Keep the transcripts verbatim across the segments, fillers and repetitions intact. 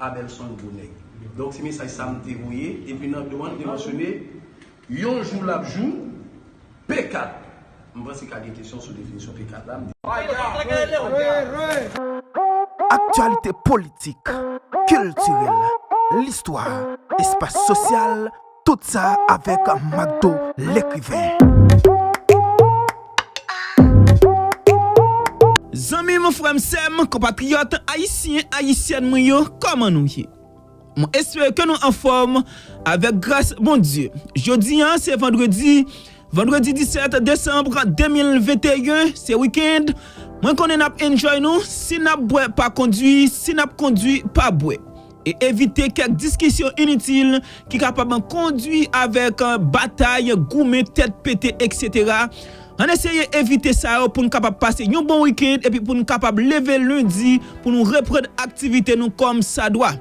Abelson gwo nèg. Donk, se mesaj sa m te voye. Epi nan do a, m te mansyone, yon jou l ap jou, P kat. M panse ka gen kesyon sou definisyon P kat la. M di, Aktyalite politik, kiltirèl, listwa, espas sosyal, tout sa avèk Macdo lekriven. Zanmi m, frè m, sè m, konpatriyòt ayisyen, ayisyèn mwen yo, kòman nou ye? Mwen espere ke nou anfòm avèk gras Bondye. Jodi a, se vandredi, vandredi disèt desanm de mil venteyen, se wikenn. Mwen konnen n ap enjoy nou, si n ap bwè pa kondwi, si n ap kondwi pa bwè. E evite kèk diskisyon initil ki kapab kondwi avèk batay, goumen, tèt pete, etsetera. Ann eseye evite sa yo pou n kapab pase yon bon wikenn epi pou n kapab leve lendi pou nou reprann aktivite nou kòm sa dwa.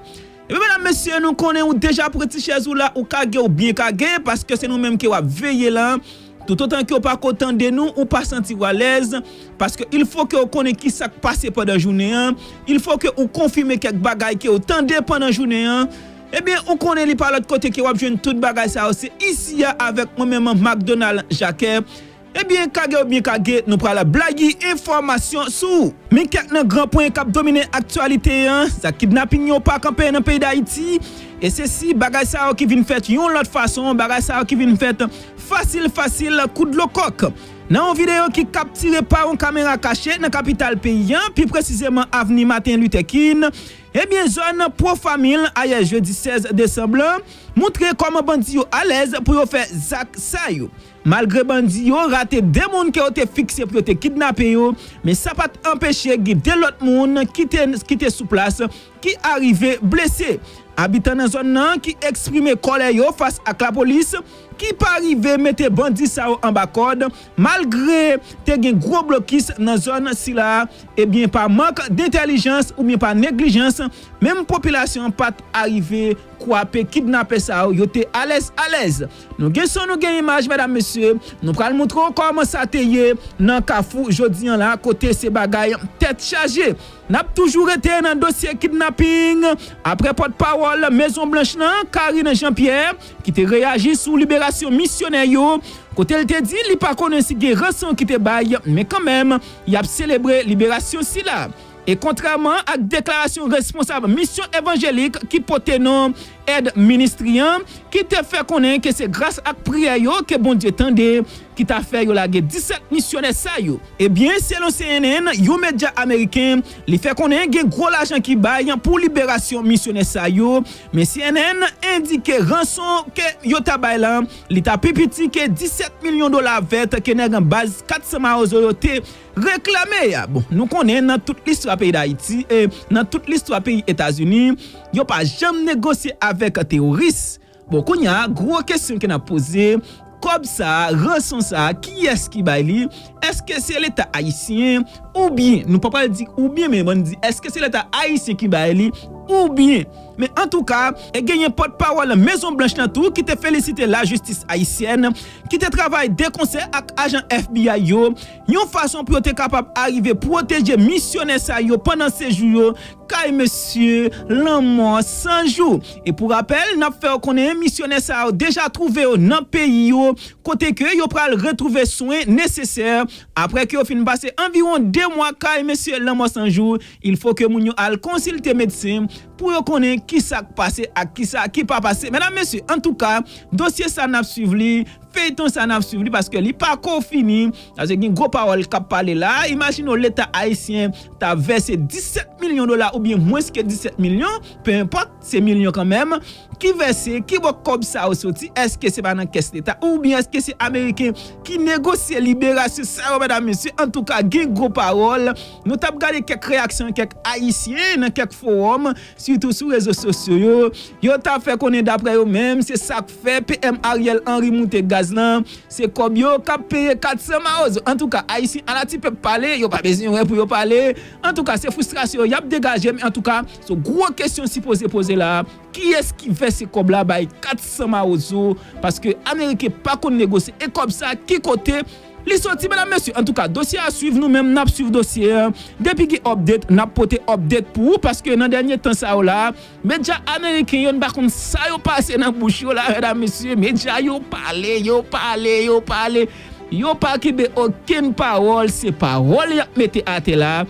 Ebyen medam mesye, nou konnen ou deja pran ti chèz ou la, ou kage, ou byen kage, paske se nou menm ke w ap veye la. Toutotan ke w pako tande nou, ou pa santi w alèz, paske il fo ke w konnen kisa k pase pandan jounen an, il fo ke ou konfime kèk bagay ke w tande pandan jounen an. Ebyen ou konnen li pa lòt kote ke w ap jwenn tout bagay sa yo, se isi a avèk mwen menm Macdonald Jacques. Ebyen kage ou byen kage, nou pral blayi enfòmasyon sou ou. Men kèk nan gran pwen k ap domine aktyalite an, zak kidnaping yo pa kanpe nan peyi Dayiti. E se si bagay sa yo ki vin fèt yon lòt fason, bagay sa yo ki vin fèt fasil fasil kou dlo kòk. Nan yon videyo ki kaptire pa yon kamera kache nan kapital peyi an, pi presizeman avni Martin Luther King, ebyen zòn Pro Famil ayè jedi sèz desanm lan, moutre kòman bandi yo alèz pou yo fè zak sa yo. Malgre bandi yo rate de moun ke yo te fikse pou yo te kidnape yo, men sa pa t anpeche gen de lòt moun ki te, ki te sou plas ki arive blese. Abitan nan zòn nan ki eksprime kòlè yo fas ak lapolis ki pa rive mete bandi sa yo anba kòd, malgre te gen gwo blokis nan zòn sila, ebyen pa mank dentèlijans oubyen pa neglijans, menm popilasyon an pa t arive kwape kidnapè sa yo, yo te alèz alèz. Nou gen son, nou gen imaj, medam mesye, nou pral moutre w kòman sa te ye nan Kafou jodi an la, kote se bagay tèt chaje. N ap toujou rete nan dosye kidnaping. Apre pòtpawòl Mezon Blanch lan, Karine Jean Pierre, ki te reyaji sou liberasyon misyonè yo, kote l te di li pa konnen si gen ranson ki te bay, men kanmenm y ap selebre liberasyon sila. E kontrèman ak deklarasyon responsab misyon evanjelik ki pote non Ed Ministry an, ki te fè konnen ke se gras ak priyè yo ke Bondye tande ki ta fè yo lage disèt misyonè sa yo. Ebyen, selon C N N, yon medya ameriken, li fè konnen gen gwo lajan ki bay pou liberasyon misyonè sa yo, men C N N endike ranson ke yo ta bay la, li ta pi piti ke disèt milyon dola vèt ke nèg an baz kat san Mawozo yo te reklame a. Bon, nou konnen nan tout listwa peyi Dayiti, e nan tout listwa peyi Etazini, yo pa janm negosye avèk teworis. Bon, kounye a, gwo kesyon ke n ap poze, kòb sa a, ranson sa a, kiyès ki bay li? Èske se Leta ayisyen? Oubyen, nou pa pral di oubyen, men bann di, èske se Leta ayisyen ki bay li? Oubyen, men antouka, e genyen pòtpawòl Mezon Blanch lan tou ki te felisite lajistis ayisyèn, ki te travay de konsè ak ajan F B I yo, yon fason pou yo te kapab arive pwoteje misyonè sa yo pandan sejou yo kay mesye Lanmò San Jou. E pou rapèl, n ap fè w konnen misyonè sa yo deja twouve yo nan peyi yo, kote ke yo pral retwouve swen nesesè. Apre ke yo fin pase anviwon de mwa kay mesye Lanmò San Jou, il fo ke moun yo al konsilte medsen pou yo konnen kisa k pase ak kisa ki pa pase. Medam, mesye, antouka, dosye sa n ap swiv li, feyton sa n ap swiv li, paske li pako fini. Paske gen gwo pawòl k ap pale la. Imajine w Leta ayisyen ta vèse disèt milyon dola oubyen mwens ke disèt milyon, pe enpòt, se milyon kanmenm, ki vèse, ki bò kòb sa yo soti? Èske se pa nan kès Leta? Oubyen èske se Ameriken ki negosye liberasyon sa yo, medam, mesye? Antouka, gen gwo pawòl. Nou t ap gade kèk reyaksyon kèk Ayisyen nan kèk fowòm, sitou sou rezo sosyo yo. Yo t ap fè konnen, daprè yo menm, se sa k fè P M Ariel Henry moute gaz lan, se kòb yo k ap peye kat san Mawozo. Antouka, Ayisyen, ala ti pèp pale, yo pa bezwen wè pou yo pale. Antouka, se fristrasyon yo y ap degaje, men antouka, se gwo kesyon sipoze poze la. Kiyès ki vèse kòb la bay kat san Mawozo? Paske Ameriken pa konn negosye. E kòb sa, ki kote Li soti, medam, mesye. Antouka, dosye a swiv, nou menm n ap swiv dosye a. Depi gen update, n ap pote update pou ou, paske nan dènye tan sa yo la, medya ameriken yo, n pa konn sa yo pase nan bouch yo la, medam, mesye. Medya yo pale, yo pale, yo pale. Yo pa kenbe okenn pawòl, se pawòl y ap mete atè la.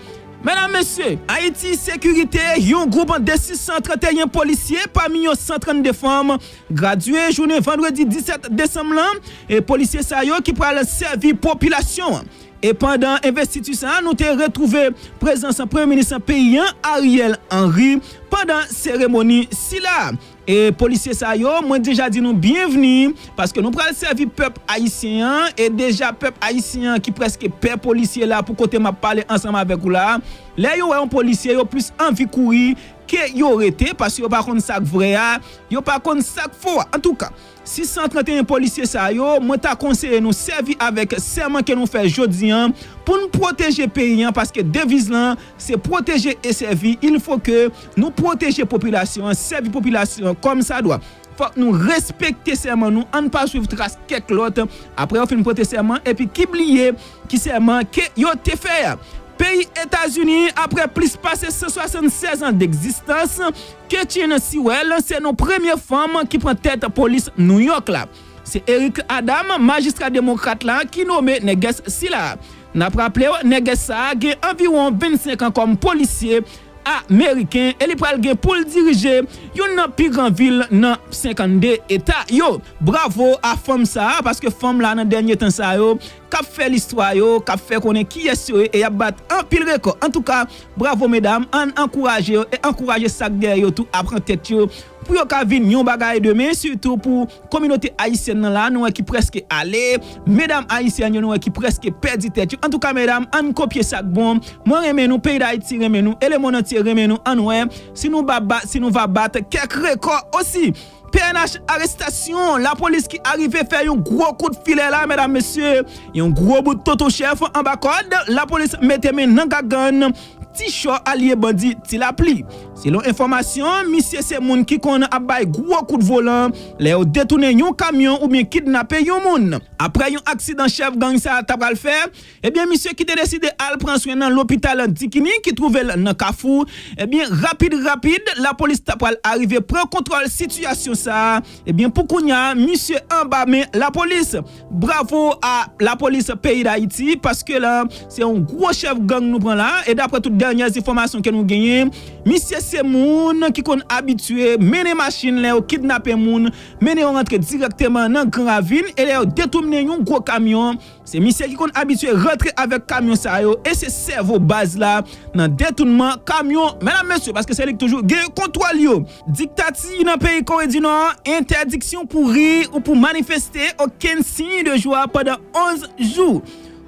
Medam, mesye, Ayiti Sekirite, yon gwoup de sis san trannteyen polisye, pami yo san trannde fanm, gradye jounen vandredi disèt desanm lan, e polisye sa yo ki pral sèvi popilasyon an. E pandan envestiti sa a, nou te retwouve prezans Premye Minis peyi an, Ariel Henry, pandan seremoni sila. E polisye sa yo, mwen deja di nou byenvni, paske nou pral sèvi pèp ayisyen an, e deja pèp ayisyen an ki prèske pè polisye la pou kote m ap pale ansanm avèk ou la. Lè yo wè yon polisye, yo plis anvi kouri ke yo rete, paske yo pa konn sa k vrè a, yo pa konn sa k fo a. Antouka, sis san trannteyen polisye sa yo, mwen ta konseye nou sèvi avèk sèman ke nou fè jodi an pou n pwoteje peyi an, paske deviz lan, se pwoteje e sèvi. Il faut que nou pwoteje popilasyon an, sèvi popilasyon an kòm sa dwa. Fòk nou respekte sèman nou, ann pa swiv tras kèk lòt, apre yo fin pote sèman, epi ki bliye ki sèman ke yo te fè a. Peyi Etazini, apre plis pase san swasannsèz an degzistans, Ketin Sewell se non premye fanm ki pran tèt polis Nouyòk la. Se Eric Adams, majistra demokrat la, ki nome nègès sila. N ap raple w, nègès sa a gen anviwon vennsenk an kòm polisye ameriken e li pral gen pou l dirije youn nan pi gran vil nan senkannde eta yo. Bravo a fanm sa a, paske fanm la nan dènye tan sa yo k ap fè listwa yo, k ap fè konnen kiyès yo ye, e y ap bat anpil rekò. Antouka, bravo medam, ann ankouraje yo e ankouraje sa k dèyè yo tou ap pran tèt yo pou yo ka vin yon bagay demen, sitou pou kominote ayisyèn nan la, nou wè ki prèske ale, medam ayisyèn yo, nou wè ki prèske pèdi tèt yo. Antouka, medam, ann kopye sa k bon. Mwen renmen nou, peyi Dayiti renmen nou, e lemonn antye renmen nou. Ann wè si nou ba, ba, si nou va bat kèk rekò osi. P N H arestasyon, lapolis ki arive fè yon gwo kout filè la, medam, mesye, yon gwo bout tonton chèf anba kòd, lapolis mete men nan gagann Ti Chò, alye bandi Ti Lapli. Selon enfòmasyon, misye se moun ki konn ap bay gwo kout volan lè yo detounen yon kamyon oubyen kidnape yon moun. Apre yon aksidan chèf gang sa a ta pral fè, ebyen, misye ki te deside al pran swen nan lopital Dikini ki twouve l nan Kafou, ebyen, rapid, rapid, lapolis ta pral arive pran kontwòl sitiyasyon sa a. Ebyen, pou kounye a, misye anba men lapolis. Bravo a lapolis peyi Dayiti, paske la, se yon gwo chèf gang nou pran la, e daprè tout dènyè enfòmasyon ke nou genyen, misye se moun ki konn abitye mennen machin lè yo kidnape moun, mennen yo rantre dirèkteman nan Gran Ravin, e lè yo detounen yon gwo kamyon, se misye ki konn abitye rantre avèk kamyon sa yo, e se sèvo baz la nan detounman kamyon, medam, mesye, paske se li ki toujou gen kontwòl yo. Diktati nan peyi Kore di Nò an, entèdiksyon pou ri ou pou manifeste, okenn siy de jwa pandan onz jou.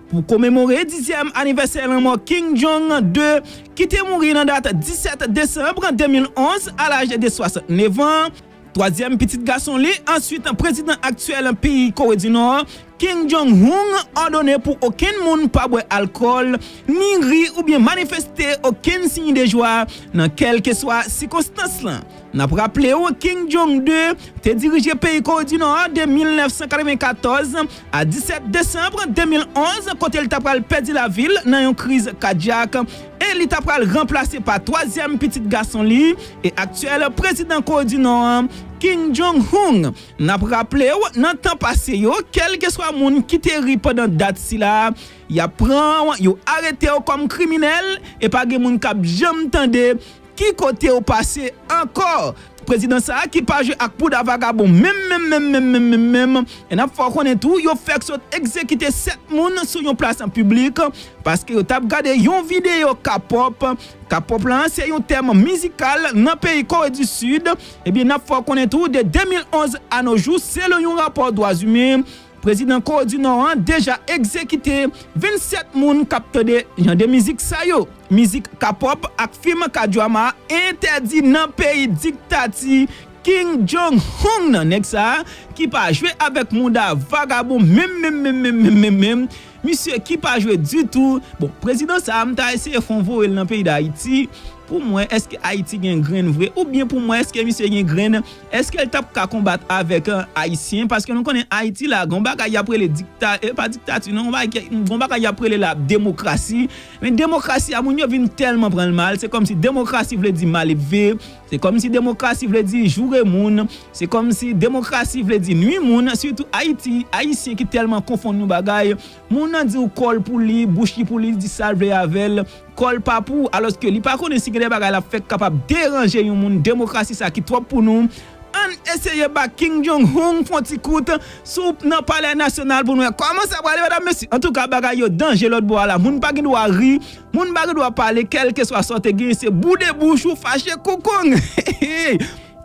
Pou komemore dizyèm anivèsè lanmò Kim Jong de, ki te mouri nan dat disèt desanm de mil onz, a laj de swasantnèf an, twazyèm pitit gason li, answit prezidan aktyèl peyi Kore di Nò, Kim Jong-un, òdone pou okenn moun pa bwè alkòl, ni ri oubyen manifeste okenn siy de jwa nan kèlkeswa sikonstans lan. N ap raple w, Kim Jong de te dirije peyi Kore di Nò an de mil nèf san katrevenkatòz a disèt desanm de mil onz, kote l ta pral pèdi lavi l nan yon kriz kadyak, e li ta pral ranplase pa twazyèm pitit gason li e aktyèl prezidan Kore di Nò an, Kim Jong-un. N ap raple w, nan tan pase yo, kèlkeswa moun ki te ri pandan dat sila, y ap pran w, yo arete w kòm kriminèl, e pa gen moun k ap janm tande ki kote w pase ankò. Prezidan sa a ki pa jwe ak bouda vagabon menm, menm, menm, menm, menm, menm, menm. E n ap fè w konnen tou, yo fèk sot egzekite sèt moun sou yon plas piblik, paske yo t ap gade yon videyo K-pop. K-pop lan se yon tèm mizikal nan peyi Kore di Sid. Ebyen, n ap fè w konnen tou, de de mil onz a no jou, selon yon rapò dwa imen, prezidan Kore di Nò an deja egzekite vennsèt moun k ap tande jan de mizik sa yo. Mizik K-pop ak fim K-drama entèdi nan peyi diktati Kim Jong-un nan. Nèg sa a ki pa jwe avèk mouda vagabon menm, menm, menm, menm, menm, menm, menm. Misye ki pa jwe ditou. Bon, prezidan sa a, m ta eseye fè yon voye l nan peyi Dayiti. Pou mwen, èske Ayiti gen grenn vre? Oubyen pou mwen, èske misye gen grenn? Èske l t ap ka konbat avèk, eh, Ayisyen? Paske nou konnen Ayiti la, gon bagay y ap rele dikta-, eh, pa diktati, non, gon bagay, gon bagay y ap rele la demokrasi. Men demokrasi a, moun yo vin tèlman pran l mal, se kòmsi demokrasi vle di malelve, se kòmsi demokrasi vle di joure moun, se kòmsi demokrasi vle di nwi moun, sitou Ayiti, Ayisyen ki tèlman konfonn yon bagay, moun nan di w kò l pou li, bouch li pou li, di sa l vle avè l, kò l pa pou ou, alòske li pa konnen si gen de bagay l ap fè k kapab deranje yon moun, demokrasi sa ki twòp pou nou. Ann eseye ba Kim Jong-un fè yon ti kout sou nan Palè Nasyonal pou n wè kòman sa prale, medam, mesye. Antouka, bagay yo danje lòt bò a la. Moun pa gen dwa ri, moun pa gen dwa pale, kèlkeswa sa w te gen, se boude bouch ou fache koukong.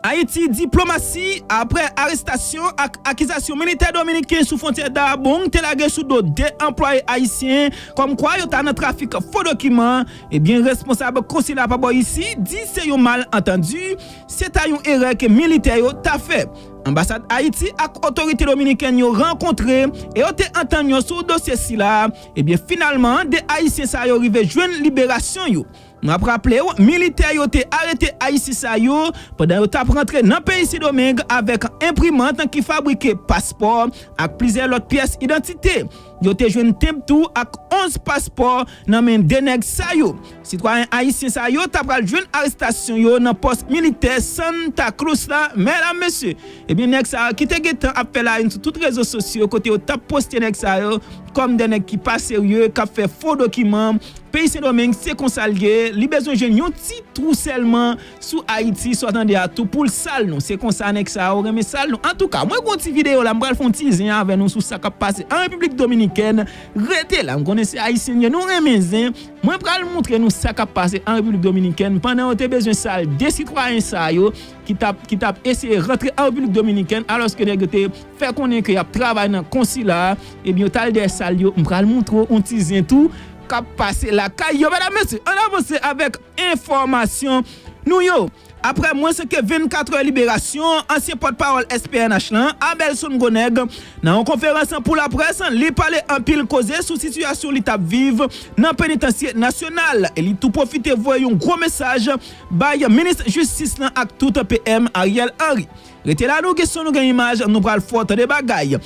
Ayiti, diplomasi, apre arestasyon ak akizasyon militè dominiken sou fwontyè Dahomey te lage sou do de anplwaye ayisyen, kòmkwa yo ta nan trafik fo dokiman, ebyen, responsab konsila pa bò isi di se yon malantandi, se ta yon erè ke militè yo ta fè. Anbasad Ayiti ak otorite dominikèn yo rankontre e yo te antann yo sou dosye sila. Ebyen, finalman, de Ayisyen sa yo rive jwenn liberasyon yo. N ap raple w, militè yo te arete Ayisyen sa yo pandan yo t ap rantre nan peyi Sendomeng avèk enprimant ki fabrike paspò ak plizyè lòt pyès idantite. Yo te jwenn tenb tou ak onz paspò nan men de nèg sa yo. Sitwayen ayisyen sa yo ta pral jwenn arestasyon yo nan pòs militè Santa Cruz la, medam, mesye. Ebyen, nèg sa yo ki te gentan ap fè layin sou tout rezo sosyo kote yo t ap poste nèg sa yo kòm de nèg ki pa serye, k ap fè fo dokiman. Peyi Sendomeng, se konsa l ye. Li bezwen jwenn yon ti twou sèlman sou Ayiti, sa w tande a tou, pou l sal nou. Se konsa nèg sa yo renmen sal nou. Antouka, mwen gon ti videyo la, m pral fè yon ti zen avè nou sou sa k ap pase an Repiblik Dominikèn. Rete la, m konnen se Ayisyen n ye, nou renmen zen. Mwen pral montre nou sa k ap pase an Repiblik Dominikèn pandan yo te bezwen sal de sitwayen sa yo ki t ap, ki t ap eseye rantre an Repiblik Dominikèn, alòske nèg yo te fè konnen ke y ap travay nan konsila a, ebyen, yo t al dèyè sal yo. M pral montre w yon ti zen tou k ap pase lakay yo, medam, mesye. Ann avanse avèk enfòmasyon nou yo. Aprè mwens ke vennkat è liberasyon, ansyen pòtpawòl S P N H lan, Abelson Gronèg, nan yon konferans pou laprès, li pale anpil koze sou sitiyasyon li t ap viv nan penitansye nasyonal. E li tou pwofite voye yon gwo mesaj bay minis jistis lan ak tout P M Ariel Henry. Rete la, nou gen son, nou gen imaj, nou pral fè w tande bagay.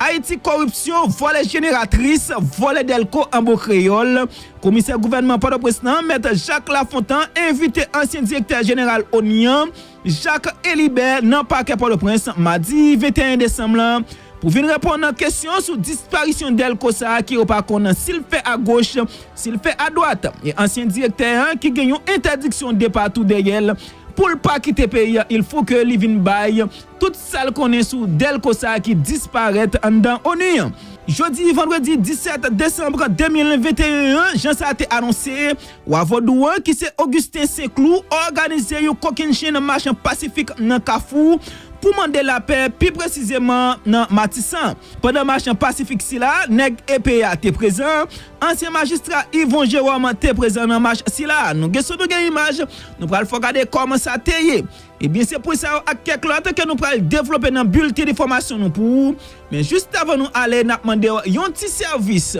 Ayiti, koripsyon, vòlè jeneratris, vòlè dèlko an bon kreyòl. Komisè gouvènman Pòtoprens lan, Mèt Jacques Lafontant, envite ansyen direktè jeneral ONI an, Jacques Elibert, nan pakè Pòtoprens, madi venteyen desanm lan, pou vin reponn nan kesyon sou disparisyon dèlko sa a ki yo pa konn si l fè agoch, si l fè adwat. E ansyen direktè an, ki gen yon entèdiksyon depa tou dèyè l, pou l pa kite peyi an, il faut que li vin bay tout sa l konnen sou dèlko sa a ki disparèt anndan ONI an. Jodi vandredi disèt desanm de mil venteyen an, jan sa te anonse, wa vodou an, ki se Augustin Saint-Cloud, òganize yon kokennchenn mach pasifik nan Kafou pou mande lapè, pi presizeman nan Matisan. Pandan mach pasifik sila, nèg E P A te prezan, ansyen majistra Yvon Jérôme te prezan nan mach sila. Nou gen son, nou gen imaj, nou pral fè w gade kòman sa te ye. Ebyen, se pwen sa yo ak kèk lòt ke nou pral devlope nan bilten enfòmasyon nou pou ou. Men jis avan nou ale, n ap mande w yon ti sèvis.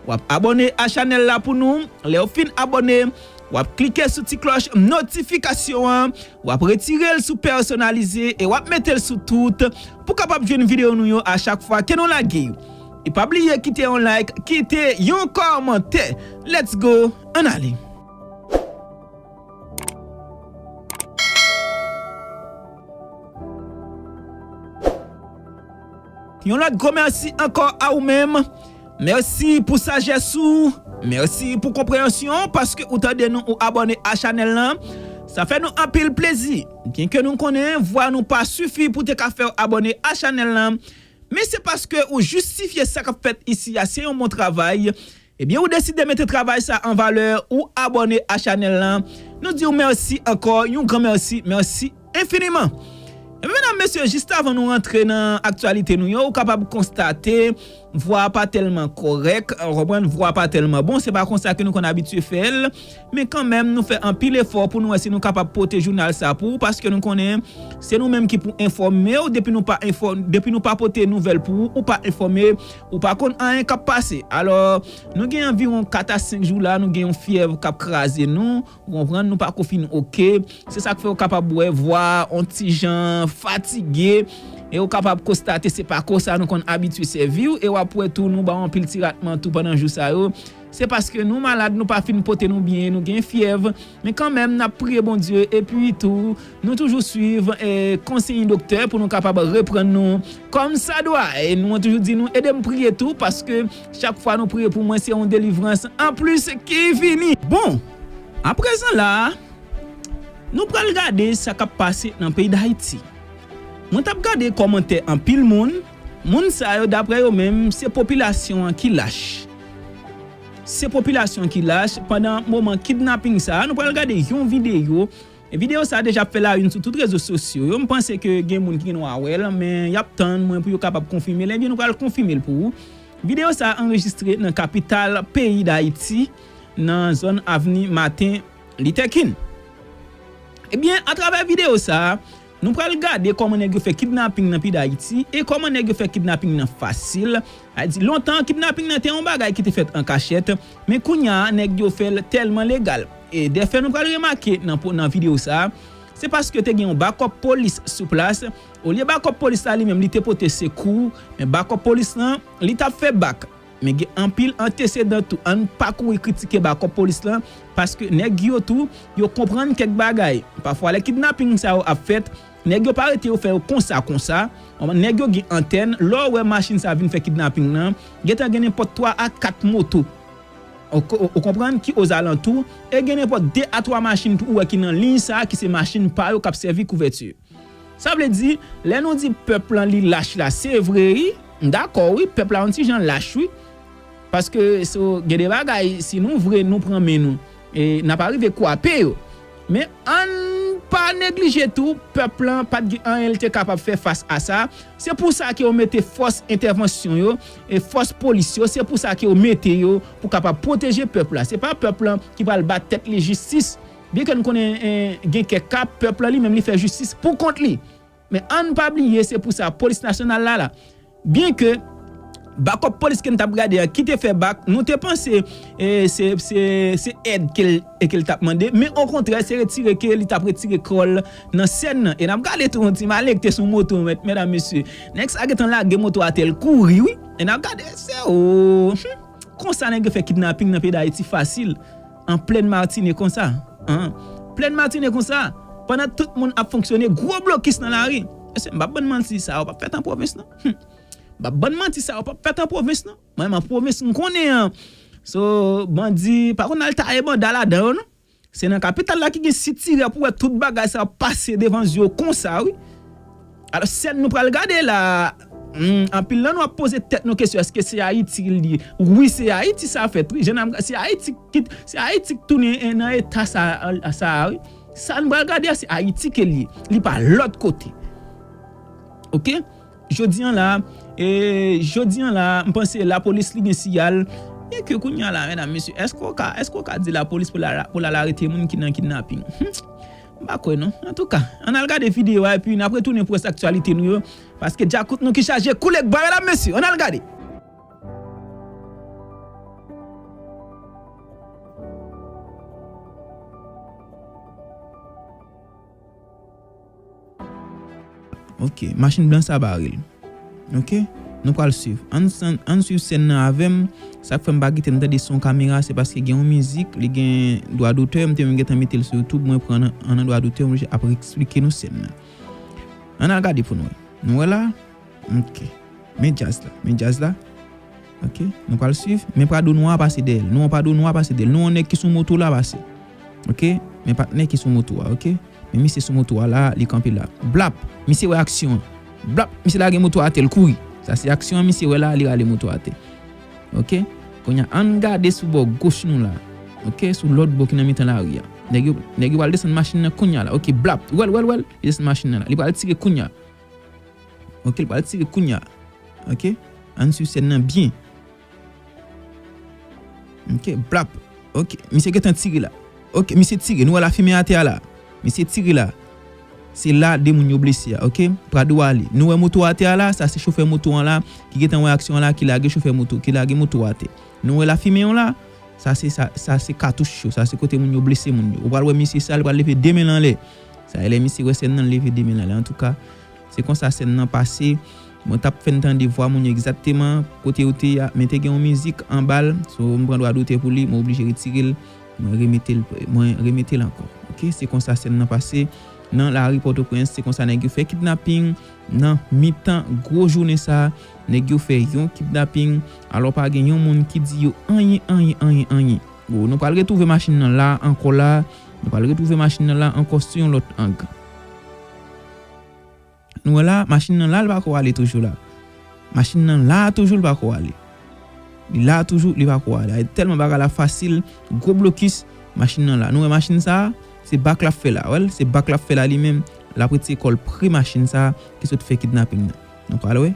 W ap abòne a chanèl la pou nou. Lè w fin abòne, w ap klike sou ti klòch notifikasyon an, w ap retire l sou pèsonalize e w ap mete l sou tout pou kapab jwenn videyo nou yo a chak fwa ke nou lage yo. E pa bliye kite yon like, kite yon kòmantè. Let's go, ann ale. Yon lòt gwo mèsi ankò a ou menm. Mèsi pou sajès ou. Mèsi pou konpreyansyon w, paske ou tande nou, ou abòne a chanèl lan. Sa fè nou anpil plezi. Byenke nou konnen vwa nou pa sifi pou te ka fè w abòne a chanèl lan, men se paske ou jistifye sa k ap fèt isi a se yon bon travay. Ebyen, ou deside mete travay sa an valè, ou abòne a chanèl lan. Nou di w mèsi ankò, yon gran mèsi, mèsi enfiniman. Ebyen, medam, mesye, jis avan nou rantre nan aktyalite nou yo, ou kapab konstate vwa a pa tèlman kòrèk, ou konprann, vwa a pa tèlman bon, se pa konsa ke nou konn abitye fè l, men kanmenm, nou fè anpil efò pou nou wè si nou kapab pote jounal sa pou ou, paske nou konnen se nou menm ki pou enfòme w, depi nou pa enfò-, depi nou pa pote nouvèl pou ou, ou pa enfòme, ou pa konn anyen k ap pase. Alò, nou gen anviwon kat a senk jou la, nou gen yon fyèv k ap kraze nou, ou konprann, nou pa ko fin oke. Se sa k fè w kapab wè vwa a on ti jan fatige, e ou kapab konstate se pa konsa nou konn abitye sèvi w, e w ap wè tou nou ba w anpil ti ratman tou pandan jou sa yo. Se paske nou malad, nou pa fin pote nou byen, nou gen fyèv, men kanmenm, n ap priye Bondye, epi tou, nou toujou swiv, eh, konsiy doktè pou nou kapab reprann nou kòm sa dwa. E nou toujou di nou, ede m priye tou, paske chak fwa nou priye pou mwen, se yon delivrans anplis ki vini. Bon, aprezan la, nou pral gade sa k ap pase nan peyi Dayiti. Mwen t ap gade kòmantè anpil moun. Moun sa yo, daprè yo menm, se popilasyon an ki lach. Se popilasyon ki lach. Pandan moman kidnaping sa a, nou pral gade yon videyo. E videyo sa a deja ap fè la une sou tout rezo sosyo yo. M panse ke gen moun ki gen dwa wè l, men y ap tann mwen pou yo kapab konfime l. Ebyen, nou pral konfime l pou ou. Videyo sa a anrejistre nan kapital peyi Dayiti, nan zòn Avni Maten Lithè King. Ebyen, atravè videyo sa a, nou pral gade kòman nèg yo fè kidnaping nan peyi Dayiti e kòman nèg yo fè kidnaping nan fasil. A di, lontan, kidnaping nan te yon bagay ki te fèt an kachèt, men kounye a, nèg yo fè l tèlman legal. E dèfè nou pral remake nan po-, nan videyo sa a, se paske te gen yon bakòp polis sou plas. Olye bakòp polis la li menm, li te pote sekou, men bakòp polis lan, li t ap fè bak. Men gen anpil antesedan tou. Ann pa kouri kritike bakòp polis lan, paske nèg yo tou, yo konprann kèk bagay. Pafwa, lè kidnaping sa yo ap fèt, nèg yo pa rete yo fè yo konsa, konsa. Nèg yo gen antèn. Lè w wè machin sa vin fè kidnaping lan, gentan gen nenpòt twa a kat moto. Ou ko-, ou konprann ki ozalantou, e gen nenpòt de a twa machin tou ou wè ki nan liy sa a, ki se machin pa yo k ap sèvi kouvèti. Sa vle di, lè nou di pèp lan li lach la, se vre, wi. M dakò, wi, pèp la yon ti jan lach, wi. Paske, so, gen de bagay, si nou vre, nou pran men nou, e n ap arive kwape yo. Men, ann pa neglije tou, pèp lan pa t gen anyen l te kapab fè fas a sa. Se pou sa ke yo mete fòs entèvansyon yo, e fòs polis yo, se pou sa ke yo mete yo pou kapab pwoteje pèp la. Se pa pèp lan ki pral bat tèt li jistis. Byenke n konnen, eh, gen kèk ka, pèp lan li menm li fè jistis pou kont li. Men ann pa bliye, se pou sa, polis nasyonal la, la. Byenke bakòp polis ke n t ap gade a, ki te fè bak, nou te panse, eh, se, se, se èd ke l, e ke l t ap mande, men okontrè, se retire ke li t ap retire kò l nan sèn nan. E n ap gade tou yon ti maleng ki te sou moto, mèt, medam, mesye. Nèg sa gentan lage moto atè, l kouri, wi. E n ap gade, se, o, hmm. Konsa nèg yo fè kidnaping nan peyi Dayiti fasil. An plèn matine konsa. An plèn matine konsa. Pandan tout moun ap fonksyone, gwo blokis nan lari. Mesye, m p ap bann manti, sa yo p ap fèt an pwovens, non. Hmm. M p ap bann manti, sa yo p ap fèt an pwovens, non. Mwen, menm an pwovens, m konnen an. So, bandi, pa konn al taye banda ladan yo, non. Se nan kapital la ki gen sitirè pou wè tout bagay sa ap pase devan zye w konsa, wi. Alò, sèn nou pral gade la, hmm, anpil nan nou ap poze tèt nou kesyon, èske se Ayiti l ye? Wi, se Ayiti sa fèt, wi. Jan n ap, se Ayiti ki, se Ayiti ki tounen, eh, nan eta sa, sa a, wi. Sa n pral gade a, se Ayiti ke l ye. Li pa lòt kote. Oke? Jodi an la, e, jodi an la, m panse lapolis li gen siyal. Byenke kounye a la, medam, mesye, èske w ka, èske w ka di lapolis pou l al, pou l al arete moun ki nan kidnaping? Hmm. M pa kwè non. Antouka, ann al gade videyo a, epi n ap retounen pou rès aktyalite nou yo. Paske djakout nou ki chaje koule k ba, medam, mesye. Ann al gade. Ok, machin blan sa bare l. Ok, nou pral swiv. Ann, ann, ann swiv sèn nan avè m. Sa k fè m pa kite n tande son kamera, se paske gen yon mizik, li gen dwa dotè, m te menm gentan mete l sou YouTube, mwen pran nan, an nan dwa dotè, m oblije ap eksplike nou sèn nan. Ann al gade pou nou wè. Nou wè la? Ok. Men djaz la, men djaz la. Ok, nou pral swiv. Men Prado nwa a pase dèyè l. Nou wè Prado nwa a pase dèyè l. Nou wè yon nèg ki sou moto la pase. Ok, men patnè ki sou moto a, ok? Men misye sou moto a la, li kanpe la. Blap! Misye wè aksyon an. Blap! Misye lage moto a atè, l kouri. Sa se aksyon an misye wè la, li rale moto a atè. Ok? Kounye a, ann gade sou bò goch nou la. Ok? Sou lòt bò ki nan mitan lari a. Nèg yo, nèg yo pral desann machin nan kounye a la. Ok, blap! Wè l, wè l, wè l! Li desann machin nan la. Li pral tire kounye a. Ok, li pral tire kounye a. Ok? Ann swiv sèn nan byen. Ok, blap. Ok, misye gentan tire la. Ok, misye tire. Nou wè lafimen atè a la. Misye tire la. Se la de moun yo blese a, ok? Prado ale. Nou wè moto atè a la, sa se chofè moto an la, ki gentan wè aksyon an la, ki lage chofè moto, ki lage moto atè. Nou wè lafimen an la, sa se, sa, sa se katouch yo, sa se kote moun yo blese moun yo. Ou pral wè misye sa, li pral leve de men l anlè. Sa e lè misye wè sèn nan, l leve de men l anlè. Antouka, se konsa sèn nan pase. Mwen t ap fè n tande vwa moun yo egzakteman kote yo te ye a, men te gen yon mizik anba l, so m pran dwa dotè pou li, mwen oblije retire l, mwen remete l, mwen remete l ankò. Ok, se konsa sèn nan pase nan lari Pòtoprens, se konsa nèg yo fè kidnaping nan mitan gwo jounen sa a, nèg yo fè yon kidnaping, alò pa gen yon moun ki di yo anyen, anyen, anyen, anyen. Bon, nou pral retwouve machin nan la, ankò la, nou pral retwouve machin nan la ankò sou yon lòt ang. Nou wè la, machin nan la, li pako ale toujou la. Machin nan la toujou, li pako ale. Li la toujou, li pako ale. Ay, tèlman bagay la fasil, gwo blokis, machin nan la. Nou wè machin sa a, se bak l ap fè la, wè l, se bak l ap fè la li menm, l ap retire kò l pre machin sa a ki sot fè kidnaping nan. Nou pral wè.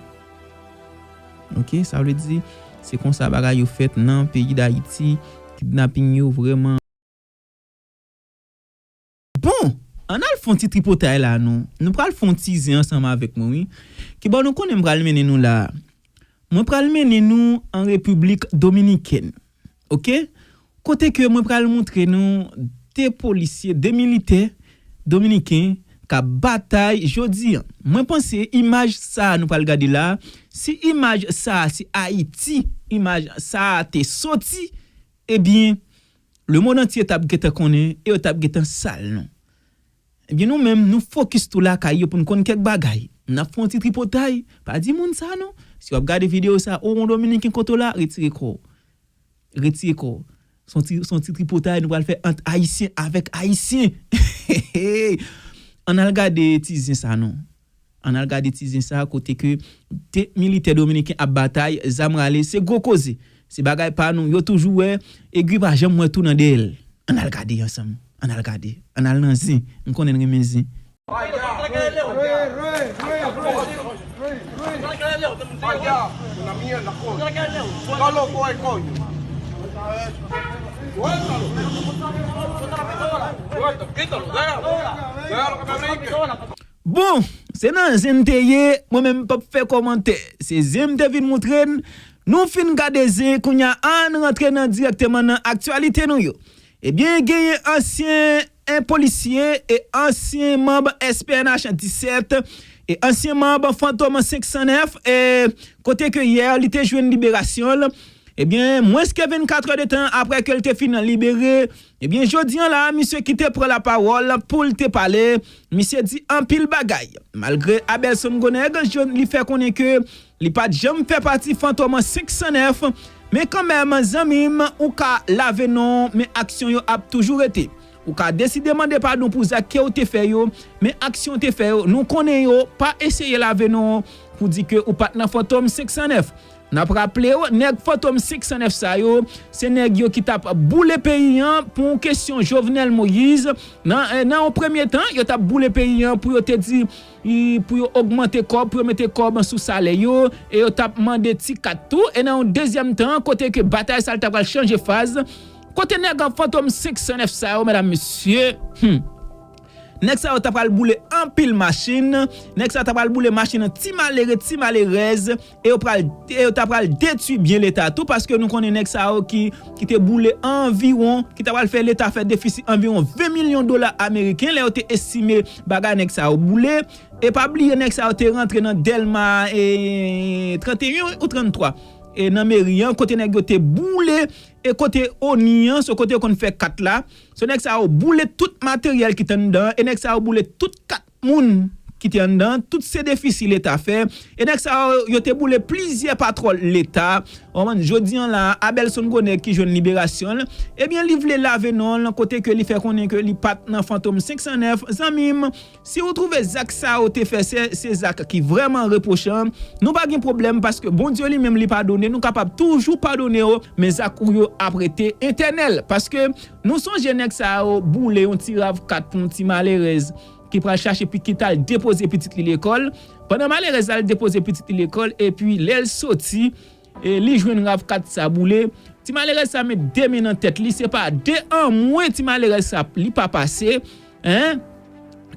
Ok, sa vle di, se konsa bagay yo fèt nan peyi Dayiti, kidnaping yo vrèman. Bon, ann al fè yon ti tripotay la non. Nou pral fè yon ti zen ansanm avèk mwen, wi. Kibò nou konnen m pral mennen nou la a? Mwen pral mennen nou an Repiblik Dominikèn. Ok? Kote ke mwen pral montre nou de polisye, de militè dominiken k ap batay jodi a. Mwen panse imaj sa a nou pral gade la a, si imaj sa a se Ayiti, imaj sa a te soti, ebyen, lemonn antye t ap gentan konnen e yo t ap gentan sal nou. Ebyen, nou menm, nou fokis tou lakay yo pou n konn kèk bagay. N ap fè yon ti tripotay. Pa di moun sa non. Si w ap gade videyo sa, ou yon dominiken kote w la, retire kò w. Retire kò w. Se yon ti, se yon ti tripotay nou pral fè ant Ayisyen avèk Ayisyen. Ann al gade ti zen sa non. Ann al gade ti zen sa kote ke de militè dominiken ap batay, zam rale, se gwo koze. Se bagay pa nou, yo toujou wè, egri pa janm wè tou nan dèyè l. Ann al gade ansanm, ann al gade, ann al nan zen, m konnen n renmen zen. Bon, se nan zen n te ye, mwen menm m p ap fè kòmantè. Se zen m te vin montre n. Nou fin gade zen, kounye a ann rantre nan dirèkteman nan aktyalite nou yo. Ebyen, genyen ansyen, en, polisye e ansyen manb S P N H disèt e ansyen manb Fantom senk san nèf, e kote ke yè li te jwenn liberasyon l. Ebyen, mwens ke vennkat è de tan apre ke l te fin libere, ebyen, jodi a la, misye ki te pran lapawòl pou l te pale, misye di anpil bagay. Malgre Abelson Gonèg, jwenn li fè konnen ke li pa t janm fè pati Fantom senk san nèf, men kanmenm, zanmi m, ou ka lave non w, men aksyon yo ap toujou rete. Ou ka deside mande padon pou zak ke w te fè yo, men aksyon w te fè yo, nou konnen yo, pa eseye lave non w pou di ke ou pa t nan Fantom senk san nèf. N ap raple w, nèg Fantom senk san nèf sa yo, se nèg yo ki t ap boule peyi an pou yon kesyon Jovenel Moïse. Nan, eh, nan yon premye tan, yo t ap boule peyi an pou yo te di, i, pou yo ogmante kòb, pou yo mete kòb sou salè yo, e yo t ap mande ti kat tou. E nan yon dezyèm tan, kote ke batay sa l ta pral chanje faz, kote nèg an Fantom senk san nèf sa yo, medam, mesye, hmm, nèg sa yo ta pral boule anpil machin, nèg sa yo ta pral boule machin an ti malere, ti malerèz, e yo pral, e yo ta pral detwi byen Leta tou, paske nou konnen nèg sa yo ki, ki te boule anviwon, ki ta pral fè Leta fè defisi anviwon ven milyon dola ameriken, lè yo te estime bagay nèg sa yo boule. E pa bliye nèg sa yo te rantre nan Dèlma, e, trannteyen ou tranntwa, e nan meri an, kote nèg yo te boule, e kote ONI an, se kote yo konn fè kat la. Se nèg sa yo boule tout materyèl ki te anndan an, e nèg sa yo boule tout kat moun ki te anndan an, tout se defisi Leta fè. E nèg sa yo, yo te boule plizyè patwòl Leta. Ou konprann, jodi a la, Abelson Gonèg ki jwenn liberasyon l, ebyen, li vle lave non l, kote ke li fè konnen ke li pa t nan Fantom senk san nèf. Zanmi m, si ou twouve zak sa yo te fè, se, se zak ki vrèman repwochan, nou pa gen pwoblèm, paske Bondye li menm li padone, nou kapab toujou padone yo, men zak ou yo ap rete etènèl. Paske nou sonje nèg sa yo boule yon ti rav kat pou yon ti malerèz. ki pral chache pi ki t al depoze pitit li lekòl. Pandan malerèz la al depoze pitit li lekòl, epi lè l soti, e li jwenn RAV kat sa boule. Ti malerèz sa met de men nan tèt li, se pa de anmwe ti malerèz sa li pa pase. Hein?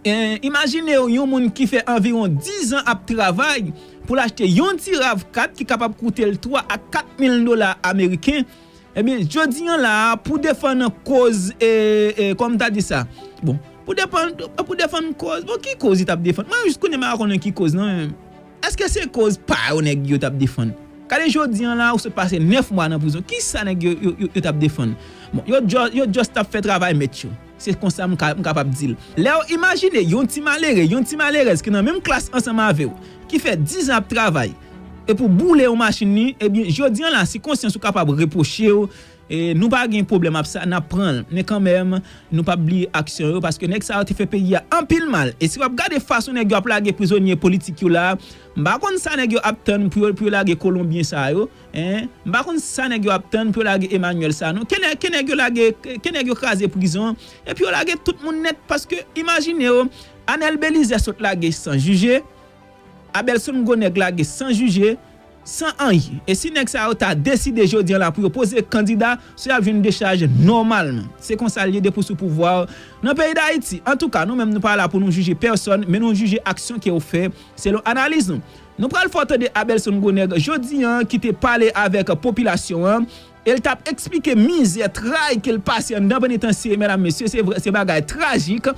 Hein, imajine w yon moun ki fè anviwon diz an ap travay pou l achte yon ti RAV kat ki kapab koute l twa a kat mil dola ameriken. Ebyen, jodi an la, pou defann koz, e, e, kòm ta di sa, bon, pou defann, pou defann koz, bon, ki koz li t ap defann? Mwen jis konnen m pa konnen ki koz, non, men èske se koz pa yo nèg yo t ap defann? Gade jodi an la, ou sot pase nèf mwa nan prizon, ki sa nèg yo, yo, yo, yo t ap defann? Bon, yo just, yo just t ap fè travay mèt yo. Se konsa m ka, m kapab di l. Lè w imajine yon ti malere, yon ti malerèz ki nan menm klas ansanm avè w, ki fè diz an ap travay, e pou boule yon machin li, ebyen, jodi an la, si konsyans ou kapab repwoche w, e nou pa gen pwoblèm ap sa, n ap pran l. Men kanmenm, nou p ap bliye aksyon yo, paske nèg sa yo te fè peyi a anpil mal. E si w ap gade fason nèg yo ap lage prizonye politik yo la, m pa konn sa nèg yo ap tann pou yo, pou yo lage Kolonbyen sa yo. Hein? M pa konn sa nèg yo ap tann pou yo lage Emmanuel sa non. Ke nèg, ke nèg yo lage, ke nèg yo kraze prizon, epi yo lage tout moun nèt, paske imajine w, Anèl Belizè sot lage san jije, Abelson Gwo Nèg lage san jije, san anyen. E si nèg sa yo ta deside jodi an la pou yo poze kandida, se y ap jwenn dechaj nòmalman. Se konsa l ye depi w sou pouvwa w nan peyi Dayiti. Antouka, nou menm nou pa la pou nou jije pèsòn, men nou jije aksyon ke w fè selon analiz nou. Nou pral fè w tande Abelson Gwo Nèg jodi an ki te pale avèk popilasyon an, e l t ap eksplike mizè, tray ke l pase anndan penitansye, medam, mesye, se vre, se bagay trajik.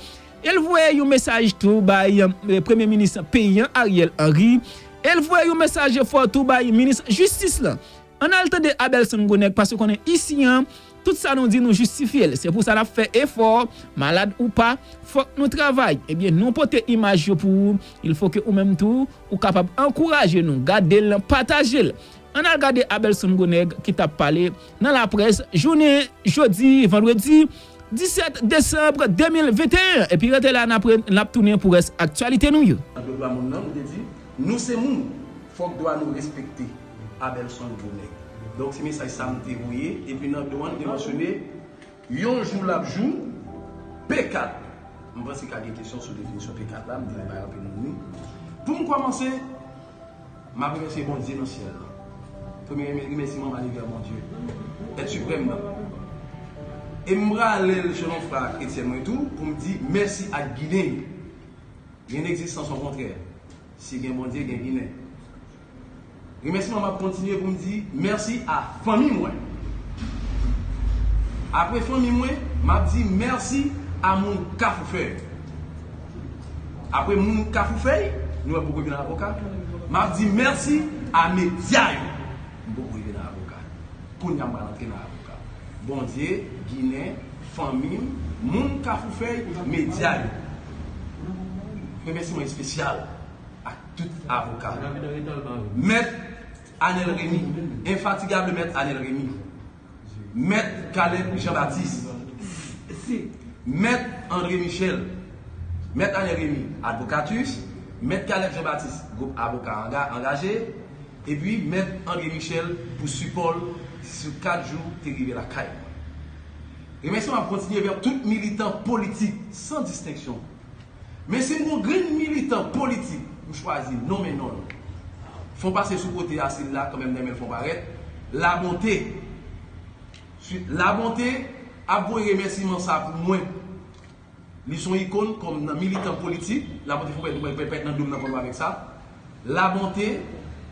E l voye yon mesaj tou bay, e, premye minis peyi an, Ariel Henry. E l voye yon mesaj fò tou bay minis jistis lan. Ann al tande Abelson Gwo Nèg, paske w konnen isi an, tout sa nou di nou jistifye l. Se pou sa n ap fè efò, malad ou pa, fòk nou travay. Ebyen, nou pote imaj yo pou ou. Il faut que ou menm tou, ou kapab ankouraje nou, gade l, pataje l. Ann al gade Abelson Gwo Nèg ki t ap pale nan laprès jounen jodi, vandredi disèt desanm de mil venteyen. Epi rete la, n ap re-, n ap tounen pou rès aktyalite nou yo. Nan dwa moun nan, nou te di, nou se moun, fòk dwa nou respekte. Abelson Gwo Nèg. Donk, se mesaj sa m te voye, epi nan do a, nou te mansyone, yon jou l ap jou, P kat. M panse ka gen kesyon sou definisyon P kat la, m te bay anpil moun li. Pou m kòmanse, m ap remèsye Bondye nan syèl la. Premye remè-, remèsiman m ale vè Bondye, Èt Siprèm nan. E m prale l selon fwa kretyen mwen tou, pou m di mèsi ak Ginen yo. Gen egzistans, okontrè. Si gen Bondye, gen Ginen. Remèsiman m ap kontinye pou m di mèsi a fanmi mwen. Apre fanmi mwen, m ap di mèsi a moun Kafou Fèy. Apre moun Kafou Fèy, nou wè m poko rive nan avoka, m ap di mèsi a medya yo. M poko rive nan avoka. Kounye a m pral antre nan avoka. Bondye, Ginen, fanmi m, moun Kafou Fèy, medya yo. Remèsiman espesyal ak tout avoka. Mèt Anèl Remy, enfatigab Mèt Anèl Remy. Mèt Caleb Jean Baptiste. Mèt André Michel. Mèt Anèl Remy, Advocatus. Mèt Caleb Jean Baptiste, gwoup avoka anga-, angaje. Epi Mèt André Michel pou sipò l sou kat jou te rive lakay mwen. Remèsiman ap kontinye vè tout militan politik, san distenksyon. Men si m gon grenn militan politik, m chwazi nonmen non l. Fè w pase sou kote a, si l la, kanmenm nan men l fè w parèt. Labonte. Labonte ap voye remèsiman sa pou mwen. Li se yon ikòn kòm nan militan politik. Labonte fè w pèt, pèt, pèt nan do m nan kòm avèk sa. Labonte,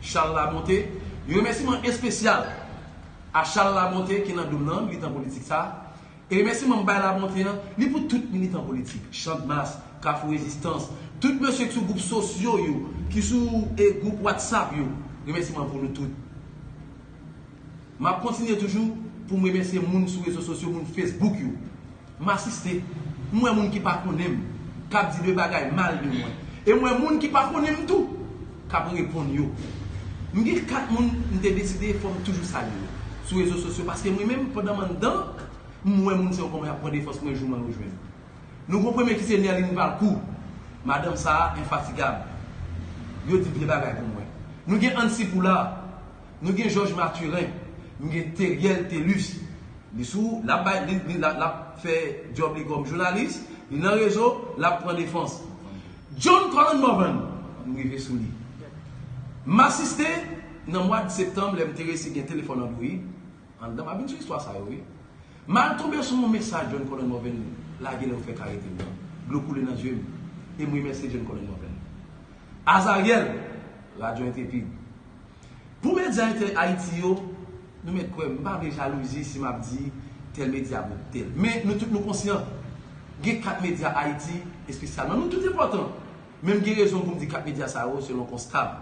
Charles Labonte. Yon remèsiman espesyal a Charles Labonte ki nan do m nan, militan politik sa. E remèsiman m bay Labonte an, li pou tout militan politik, Channmas, Kafou Rezistans, tout mesye ki sou gwoup sosyo yo, ki sou, e, gwoup WhatsApp yo, remèsiman pou nou tout. M ap kontinye toujou pou m remèsye moun sou rezo sosyo, moun Facebook yo. M asiste, m wè moun ki pa konnen m, k ap di de bagay mal de mwen. E m wè moun ki pa konnen m tou, k ap reponn yo. M gen kat moun m te deside fò m toujou salye yo sou rezo sosyo, paske mwen menm, pandan m anndan, m wè moun se yon kòman y ap pran defans mwen jou m al rejwenn. Nou gon premye ki se Nerline Valcourt. Madanm sa a enfatigab. Yo di byen bagay pou mwen. Nou gen Ancy Poulard. Nou gen Georges Mathurin. Nou gen Theriel Thelus. Li sou, l ap bay, li, li, l ap, l ap fè djòb li kòm jounalis. Li nan rezo, l ap pran defans. John Colin Morvan, m rive sou li. M asiste nan mwa septanm, lè m te resi gen telefòn Android. Anndan, m ap vin sou istwa sa yo, wi. M al tonbe sou yon mesaj John Colin Morvan lage lè yo fèk arete l nan. Dlo koule nan zye m. E m remèsye John Colin Morvan. Azariel, Radyo Entrepid. Pou medya entè Ayiti yo, nou mèt kwè m, m pa vle jalouzi si m ap di tèl medya bout tèl. Men nou tout nou konsyan, gen kat medya Ayiti espesyalman. Nou tout enpòtan. Men m gen rezon pou m di kat medya sa yo selon konsta m.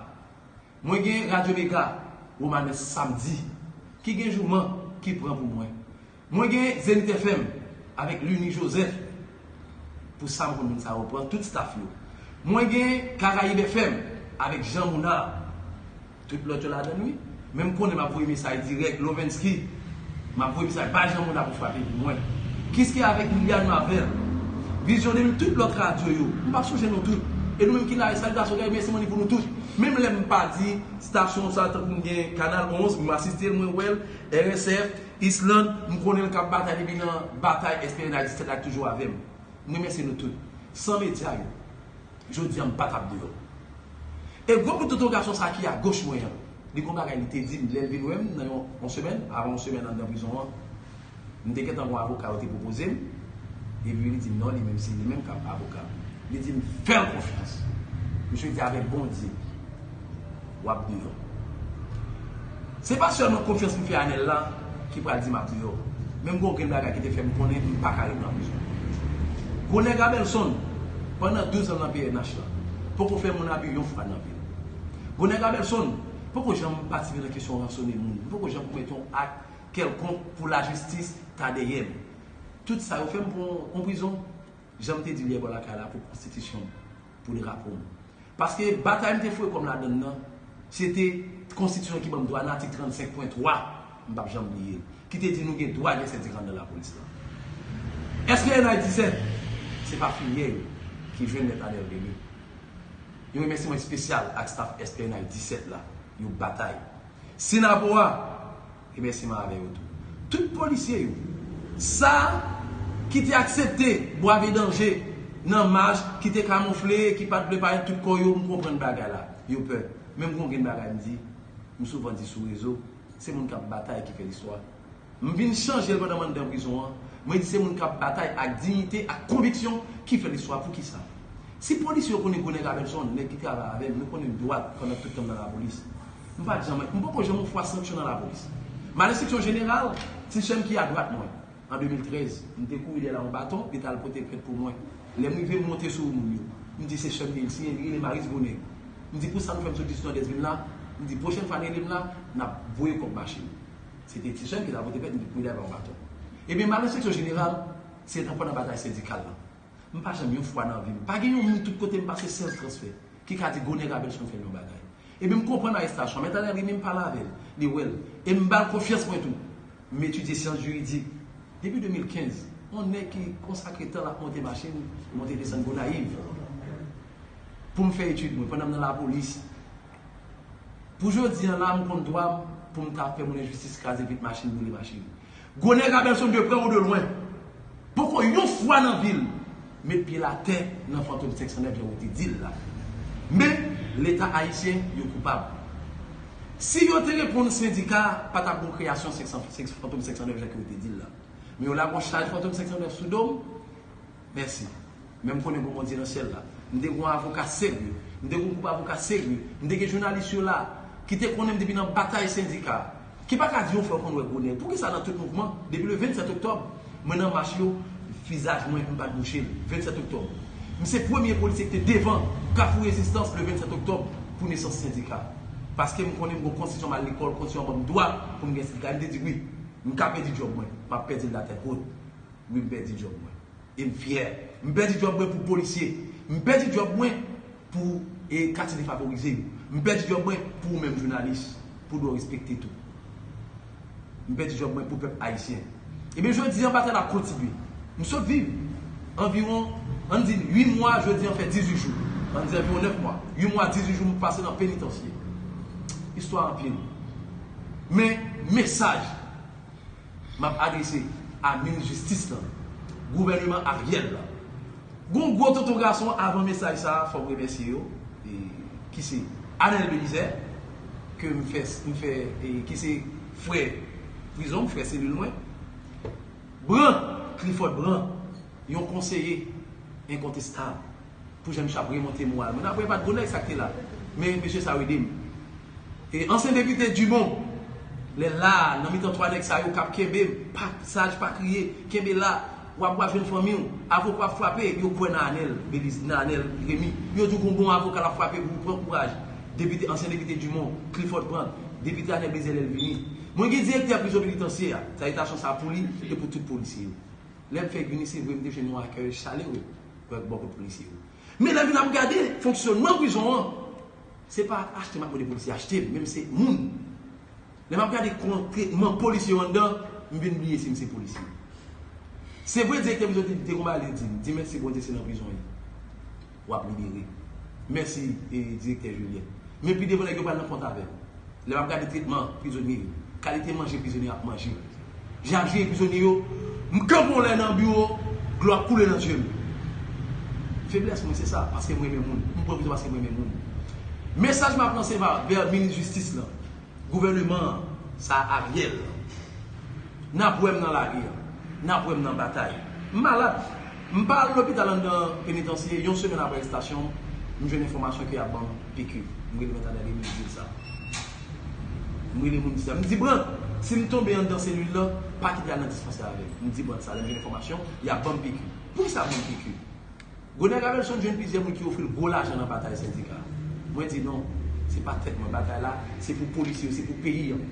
Mwen gen Radyo Mega, Romanes Samdi, ki gen jouman, ki pran pou mwen. Mwen gen Zenith F M avèk Lunie Joseph. Pou sa m konn moun sa yo pran tout staff yo. Mwen gen Caraïbes F M avèk Jean Mounard. Tout lòt yo ladann wi. Men m konnen m ap voye mesaj dirèk Lovensky. M ap voye mesaj bay Jean Mounard pou frape pou mwen. Kiske avèk Liliane Marvel. Vizyon de mil, tout lòt radyo yo. M p ap sonje non tout. E nou menm ki la, e salitasyon, remèsiman li pou nou tout. Menm lè m pa di stasyon sa, tankou m gen Kanal onz, m asiste l, mwen wè l, R S F, Island, m konnen l k ap batay depi nan batay S P N A disèt la, k toujou avè m. M remèsye nou tout. San medya yo, jodi a m pa t ap deyò. E gwo bout entèwogasyon sa ki agoch mwen an, li gon bagay li te di m lè l vin wè m nan yon, yon semèn, avan yon semèn anndan prizon an. M te gentan gon avoka yo te pwopoze m, epi li di m non, li menm se li menm k ap avoka m. Li di m fè l konfyans. Misye di avèk Bondye, w ap deyò. Se pa sèlman konfyans m fè Anèl la ki pral di m ap deyò. Men m gon grenn bagay ki te fè m konnen m pa ka ret nan prizon. Gwo nèg Abelson, pandan douz an nan P N H la, poko fè moun abi yon fwa nan vi l. Gwo nèg Abelson poko janm patisipe nan kesyon ransone moun. M poko janm komèt yon ak kèlkonk pou lajistis ta dèyè m. Tout sa yo fè m pran yon prizon, jan m te di l yè bò lakay la, pou konstitisyon m, pou drapo m. Paske batay m te foure kò m ladann nan, se te konstitisyon ki ban m dwa nan atik trannsenk pwen twa, m p ap janm bliye l, ki te di nou gen dwa gen sendika anndan lapolis la. S P N A disèt, se pa firyè yo ki jwenn lèt Anèl Remy. Yon remèsiman espesyal ak staff S P N A disèt la, yo batay. Sinapo a, remèsiman avè yo tou. Tout polisye yo, sa ki te aksepte brave danje nan mach, ki te kamofle, ki pa t vle parèt tout kò yo, m konprann bagay la. Yo pè. Men m gon grenn bagay m di, m souvan di sou rezo, se moun k ap batay ki fè listwa. M vin chanje l pandan m anndan prizon an. Mwen di se moun k ap batay ak diyite, ak konviksyon ki fè listwa. Poukisa? Si polisye yo konnen gwo nèg Abelson, nèg ki travay avè m, nou konnen m dwat pandan tout tan m nan lapolis. M pa t janm, m poko janm yon fwa sanksyon nan lapolis. M al enstriksyon jeneral, ti sè m ki adwat mwen, an de mil trèz, m te kouri dèyè l a yon baton, li t al pote plent pou mwen. Lè m rive, m monte sou moun yo. M di se sè m li ye, li siyen, li rele Maris Gwo Nèg. M di pou sa nou fè m soti sou Nòdès vin la, m di pwochèn fwa n rele m la, n ap voye kòb machin. Se te ti sè m ki t al pote plent, m te kouri dèyè l a yon baton. Ebyen, m al enstriksyon jeneral, se nan pandan batay sendikal la. M pa janm yon fwa nan vi m. Pa gen yon moun tout kote m pase sèz transfè ki ka di gwo nèg Abelson fè m yon bagay. Epi m konprann arestasyon an. Mèt Anèl Remy, m pale avè l, li wè l. E m ba l konfyans mwen tou. M etidye syans jiridik. Depi de mil kenz, yon nèg ki konsakre tan l ap monte machin, monte desann Gonayiv, pou m fè etid mwen, pandan m nan lapolis. Pou jodi an la, m konn dwa m pou m ta fè moun enjistis, kraze vit machin, boule machin. Gwo nèg Abelson, de près ou de loin, poko yon fwa nan vi l met pye l atè nan Fantom senk san nèf, jan ou te di l la. Men, Leta ayisyen, yo koupab. Si yo te reponn sendika, pa t ap gon kreyasyon senk san, Fantom senk san nèf, jan ke yo te di l la. Men yo lage yon chaj Fantom senk san nèf sou do m, mèsi. Men m konnen gon Bondye nan syèl la. M te gon avoka serye. M te gon gwoup avoka serye. M te gen jounalis yo la, ki te konnen m depi nan batay sendika. Ki pa ka di yon fwa yo konn wè gwo nèg. Poukisa nan tout mouvman, depi le vennsèt oktòb, mwen nan mach yo, vizaj mwen, m pa t bouche l. Vennsèt oktòb. M se premye polisye ki te devan Kafou Rezistans le vennsèt oktòb pou nesans sendika. Paske m konnen m gon konstitisyon, m al lekòl, konstitisyon an ban m dwa pou m gen sendika. M te di wi, m ka pèdi djòb mwen, m ap pèdi l latèt wot. Wi, m pèdi djòb mwen. E m fyè. M pèdi djòb mwen pou polisye. M pèdi djòb mwen pou, e, katye defavorize yo. M pèdi djòb mwen pou ou menm jounalis, pou dwe respekte tou. M pèdi djòb mwen pou pèp ayisyen. Ebyen, jodi an, batay la kontinye. M sot viv anviwon, ann di uit mwa, jodi an fè dizuit jou. Ann di anviwon nèf mwa. Uit mwa, dizuit jou, m pase nan penitansye. Istwa anpil. Men, mesaj m ap adrese a minis jistis lan, gouvèneman Ariel la. Gon gwo tonton gason avan mesaj sa a, fò m remèsye yo, e, ki se Anel Belizaire, ke m fè, m fè, e, ki se frè prizon m, frè selil mwen. Bran, Clifford Bran, yon konseye enkontestab pou jan misye ap remonte moral mwen. Apre, e pa t gwo nèg sa k te la, men mesye sa yo ede m. E ansyen depite Dumont, lè l la, nan mitan twa nèg sa yo k ap kenbe m, pa saj, pa kriye, kenbe la, w ap, w ap jwenn fanmi w, avoka w ap frape, yo kwè nan Anel Beliz, nan Anel Remy. Yo di w gon bon avoka l ap frape pou ou, pran kouraj. Depite, ansyen depite Dumont, Clifford Brandt, depite Anel Belizaire lè l vini. Mwen gen direktè prizon penitansye a, salitasyon sa pou li e pou tout polisye yo. Lè m fèk vini, se vre, m te jwenn yon akèy chalere bò kot polisye yo. Men lè m vin ap gade fonksyònman prizon an, se pa achte m ap mande polisye achte m, men m se moun. Lè m ap gade kon tretman polisye yo anndan, m vin bliye si m se polisye. Se vre, direktè prizon te di, te gon bagay li di m, di mèsi Bondye se nan prizon w ye. W ap libere. Mèsi, e, direktè Julien. Men pi devan nèg yo pral nan kont avè m. Lè m ap gade tretman prizonye yo, kalite manje prizonye ap manje, jan y ap jere prizonye yo, m kanpe yon lè nan biwo, dlo ap koule nan zye m. Feblès mwen se sa, paske m renmen moun. M pran prizon paske m renmen moun. Mesaj m ap lanse va, vè minis jistis lan, gouvèneman an, sa Ariel. N ap wè m nan lari an. N ap wè m nan batay. M malad. M pa al lopital anndan penitansye, yon semèn apre arestasyon m, m jwenn enfòmasyon ke y ap ban m P Q. M rele mèt Anel Remy, m di l sa. M rele moun di sa. M di, Bran, si m tonbe anndan selil lan, pa kite al nan dispansè avè m. M di Bran sa, lè m jwenn enfòmasyon, y ap ban m P Q. Poukisa ban m P Q? Gonèg Abelson jwenn plizyè moun ki ofri l gwo lajan nan batay sendika. Mwen di non, se pa tèt mwen batay la, se pou polisye yo, se pou peyi an.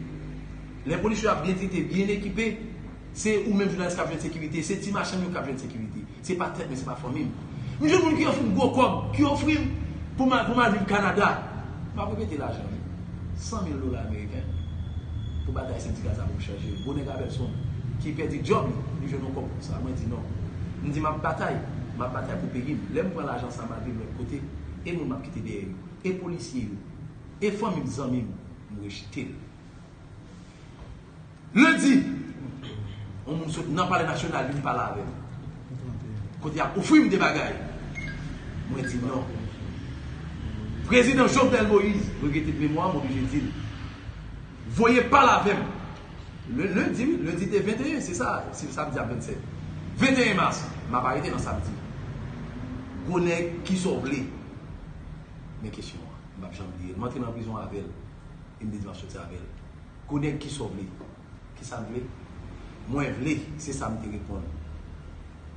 Lè polisye yo ap byen trete, byen ekipe, se ou menm jounalis k ap jwenn sekirite, se ti machann yo k ap jwenn sekirite. Se pa tèt mwen, se pa fanmi m. M jwenn moun ki ofri m gwo kòb, ki ofri m pou m al, pou m al viv Kanada. M ap repete lajan wi. San mil dola ameriken pou batay sendika sa pou m chanje. Gonèg Abelson ki pèdi djòb li, li jwenn yon kòb konsa. Mwen di non. M di m ap batay, m ap batay pou peyi m. Lè m pran lajan sa, m al viv lòt kote, e moun m ap kite dèyè yo, e polisye yo, e fanmi m, zanmi m, m rejte l. Lendi, yon moun sot nan Palè Nasyonal vin pale avè m. Kote y ap ofri m de bagay. Mwen di non. Prezidan Jovenel Moïse, regrete memwa m, oblije di l, voye pale avè m. Le-, lendi, wi, lendi te venteyen, se sa, se samdi ap vennsèt. Venteyen mas, m ap arete nan samdi. Gwo nèg, kisa w vle? Men kesyon an, m p ap janm bliye l. M antre nan prizon avè l, e m te di m ap soti avè l. Gwo nèg, kisa w vle? Kisa m vle? Mwen vle, se sa m te reponn,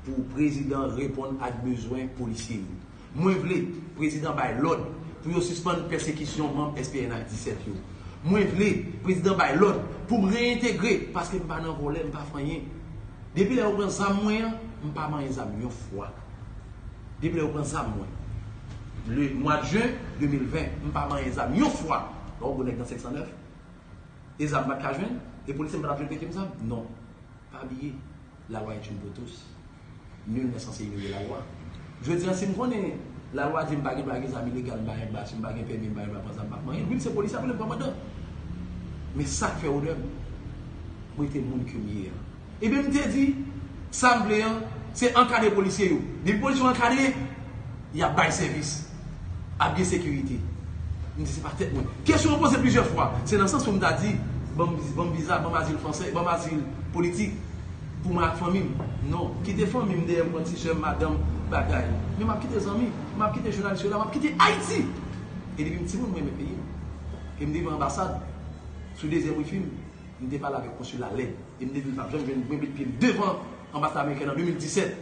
pou prezidan reponn ak bezwen polisye yo. Mwen vle prezidan bay lòd pou yo sispann pèsekisyon manm S P N H disèt yo. Mwen vle prezidan bay lòd pou m reyentegre, paske m pa nan vòlè, m pa fè anyen. Depi lè yo pran zam mwen an, m pa manyen zam yon fwa. Depi lè yo pran zam mwen, le mwa de jen de mil ven, m pa manyen zam yon fwa. Lè w gwo nèg nan senk san nèf, e zam m pa t ka jwenn, e polisye m pa t ap jwenn kèk zam? Non. Pa bliye, la loi est une pour tous. Nul n'est censé ignorer la loi. Jodi a, si m konnen lalwa di m pa gen dwa gen zam ilegal, m pa gen dwa, si m pa gen pèmi, m pa gen dwa pran zam, m pa pran anyen. Wi, m se polisye, apre m kòmandan. Men sa k fè onè m, m rete moun ke m ye a. Ebyen, m te di, sa m vle an, se ankadre polisye yo. Depi polisye yo ankadre, y ap bay sèvis, ap gen sekirite. M di, se pa tèt mwen. Kesyon an poze plizyè fwa. Se nan sans pou m ta di, ban m, ban m viza, ban m azil franse, ban m azil politik pou mwen ak fanmi m. Non. Kite fanmi m dèyè m, pran ti sè m, madanm, bagay. Men m ap kite zanmi, m ap kite jounalis yo la, m ap kite Ayiti. E depi m timoun, mwen renmen peyi m. E m te rive anbasad, sou dezyèm wifi m, m te pale avèk konsila Lend. E m te di l p ap janm jwenn mwen met pye m devan anbasad amerikèn an de mil disèt.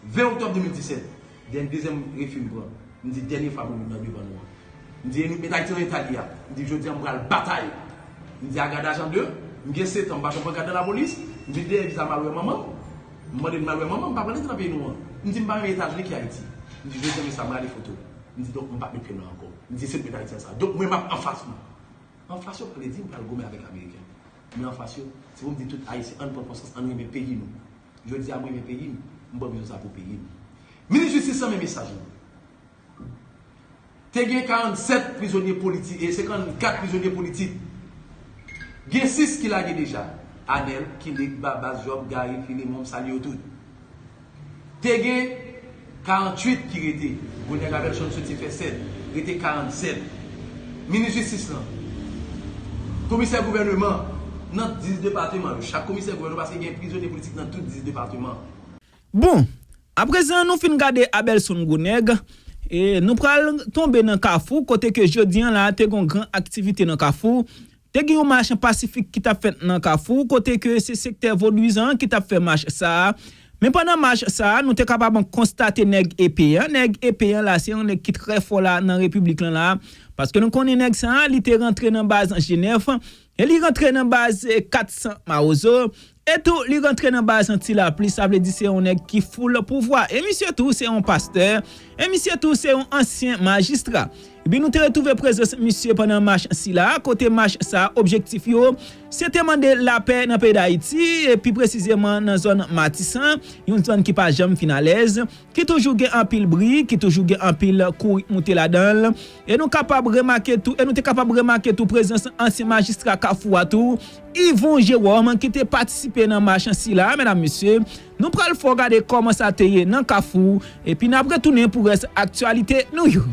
Ven oktòb de mil disèt, dèn-, dezyèm refi m pran. M di, dènye fwa pou moun nan devan nou an. M di, e nou met Ayiti nan eta li a. M di, jodi a m pral batay. M di, a gad ajan de, m gen sèt an, m pa janm pran gad nan lapolis. M vin dèyè viza m al wè manman m. M mande l m al wè manman m, m pa pral rete nan peyi nou an. M di, m pa renmen Etazini ki Ayiti. M di, jodi a, men sa, m rale foto. M di, donk, m p ap met pye m la ankò. M di, se nou met Ayiti ansanm. Donk, mwen, m ap anfas nou. Anfas yo pa vle di m pral goumen avèk Ameriken. Men anfas yo, se pou m di tout Ayisyen, ann pran konsyans, ann renmen peyi nou. Jodi a, mwen renmen peyi m, m pran mezon sa pou peyi m. Minis Jistis lan, men mesaj lan. Te gen karannsèt prizonye politik, e senkannkat prizonye politik. Gen sis ki lage deja. Anèl, Kilik, Babas, Jòb, Gary, Filemon, m salye yo tout. Te gen Karanntuit ki rete. Gwonèg Abèlson soti fè sèt, rete karannsèt. Minis jistis lan, komisè gouvèneman nan dis depatman yo, chak komisè gouvèneman, paske gen prizonye politik nan tout dis depatman. Bon, aprezan nou fin gade Abèlson Gwonèg, e nou pral tonbe nan Kafou, kote ke jodi an la, te gen yon gran aktivite nan Kafou. Te gen yon mach pasifik ki t ap fèt nan Kafou, kote ke se sektè vodwizan ki t ap fè mach sa a. Men pandan mach sa a, nou te kapab konstate nèg epe an. Nèg epe an la, se yon nèg ki trè fò la nan repiblik lan la. Paske nou konnen nèg sa a, li te rantre nan baz Jenèf, e li rantre nan baz, eh, kat san Mawozo, e tou li rantre nan baz Ti Lapli, sa vle di se yon nèg ki full pouvwa. E misye tou se yon pastè, e misye tou se yon ansyen majistra. Epi nou te retwouve prezans misye pandan mach sila, kote mach sa objektif yo, se te mande lapè nan peyi Dayiti, e pi presizeman nan zòn Matisan, yon zòn ki pa janm fin alèz, ki toujou gen anpil bri, ki toujou gen anpil kouri moute ladan l. E nou kapab remake tou, e nou te kapab remake tou prezans ansyen majistra Kafou a tou, Yvon Jérôme, ki te patisipe nan mach sila, medam, mesye. Nou pral fè w gade kòman sa te ye nan Kafou, epi n ap retounen pou rès aktyalite nou yo.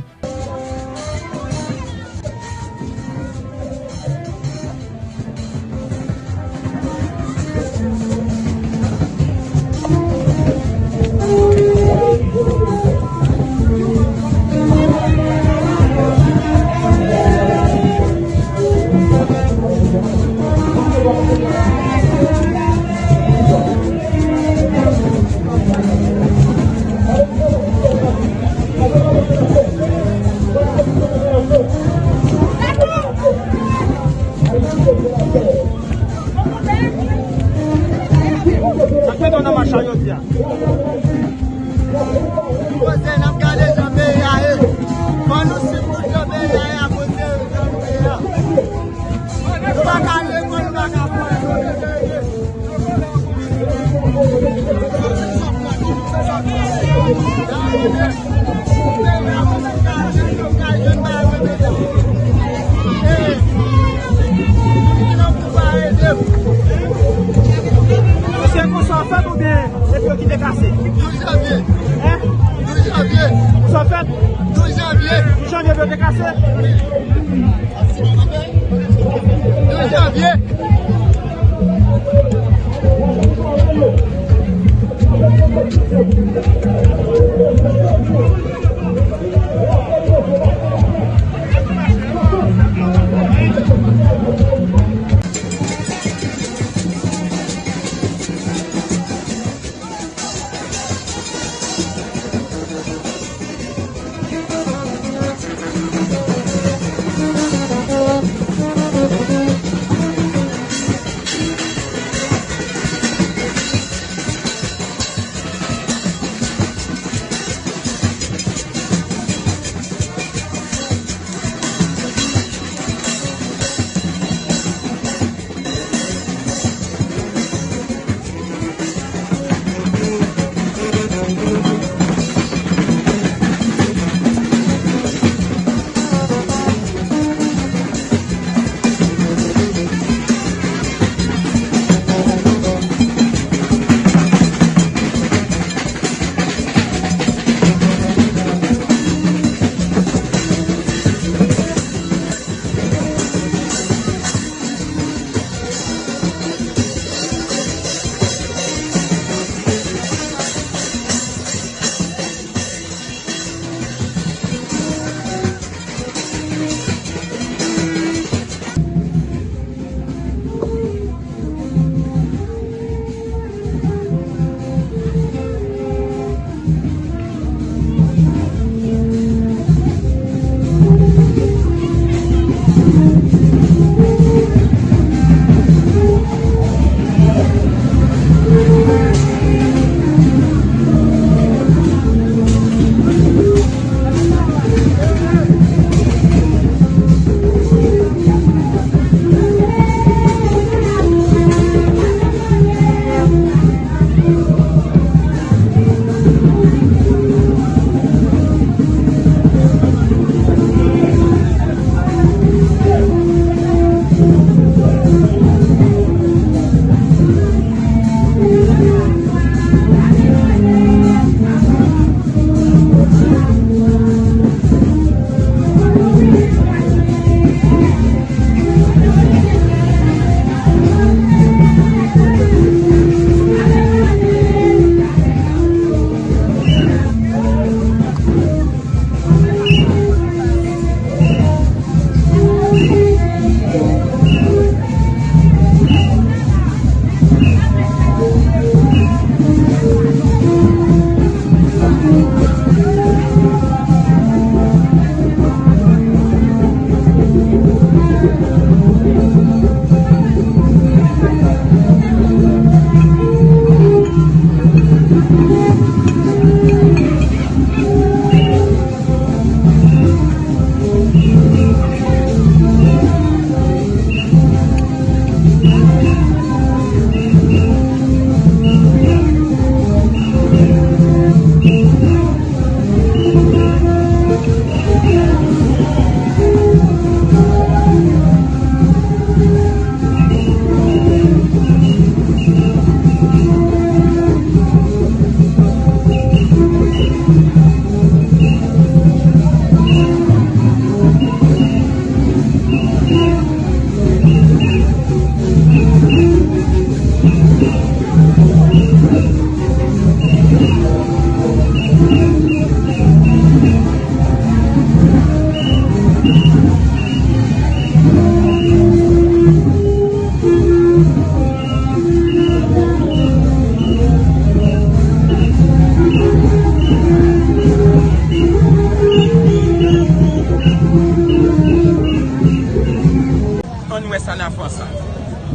Wè sa n ap fè ansanm.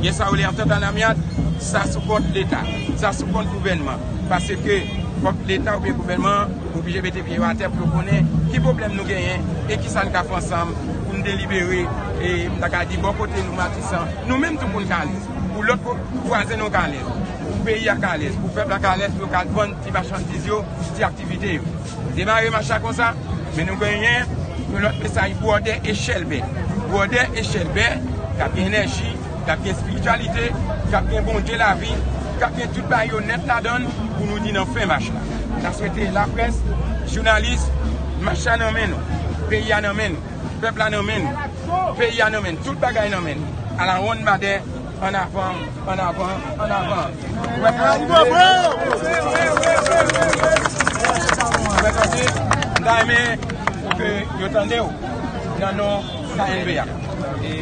Gen sa yo rele antant an amyat, sa sou kont Leta, sa sou kont gouvènman. Paske fòk Leta oubyen gouvènman oblije mete pye yo atè pou yo konnen ki pwoblèm nou genyen e ki sa n ka fè ansanm pou n delibere, e m ta ka di bò kote nou Matisan, nou menm tou pou n ka alèz, pou lòt ko-, vwazen nou ka alèz, pou peyi a ka alèz, pou pèp la ka alèz, pou yo ka al vann ti machandiz yo, ti aktivite yo. Demare mach la konsa, men nou genyen yon lòt mesaj, Bwòdè Echèlbè. Bwòdè Echèlbè, k ap gen enèji, k ap gen espirityalite, k ap gen Bondye lavi, k ap gen tout bagay yo nèt ladan l pou nou di nan fen mach la. N ap swete laprès, jounalis, mach la nan men nou, peyi a nan men nou, pèp la nan men nou, peyi a nan men nou, tout bagay nan men nou. Alawonnbadè, ann avan, ann avan, ann avan. Wè, wè, tande, m ta renmen pou ke yo tande w nan non K N V A. E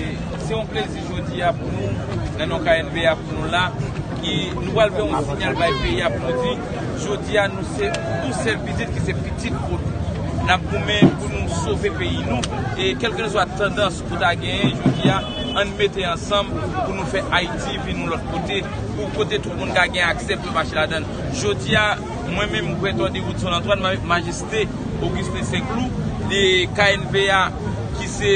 se yon plezi jodi a pou nou, nan non K N V A pou nou la, ki nou pral fè yon sinyal bay peyi a pou nou di, jodi a nou se yon sèl pitit ki se pitit Vodou. N ap goumen pou nou sove peyi nou, e kèlkeswa tandans ou ta genyen jodi a, ann mete ansanm pou nou fè Ayiti vin yon lòt kote, pou kote tout moun ka gen aksè pou yo mache ladan l. Jodi a, mwen menm, Prèt Òde Woodson Antoine, m avèk Majeste Augustin Saint-Cloud, de K N V A, ki se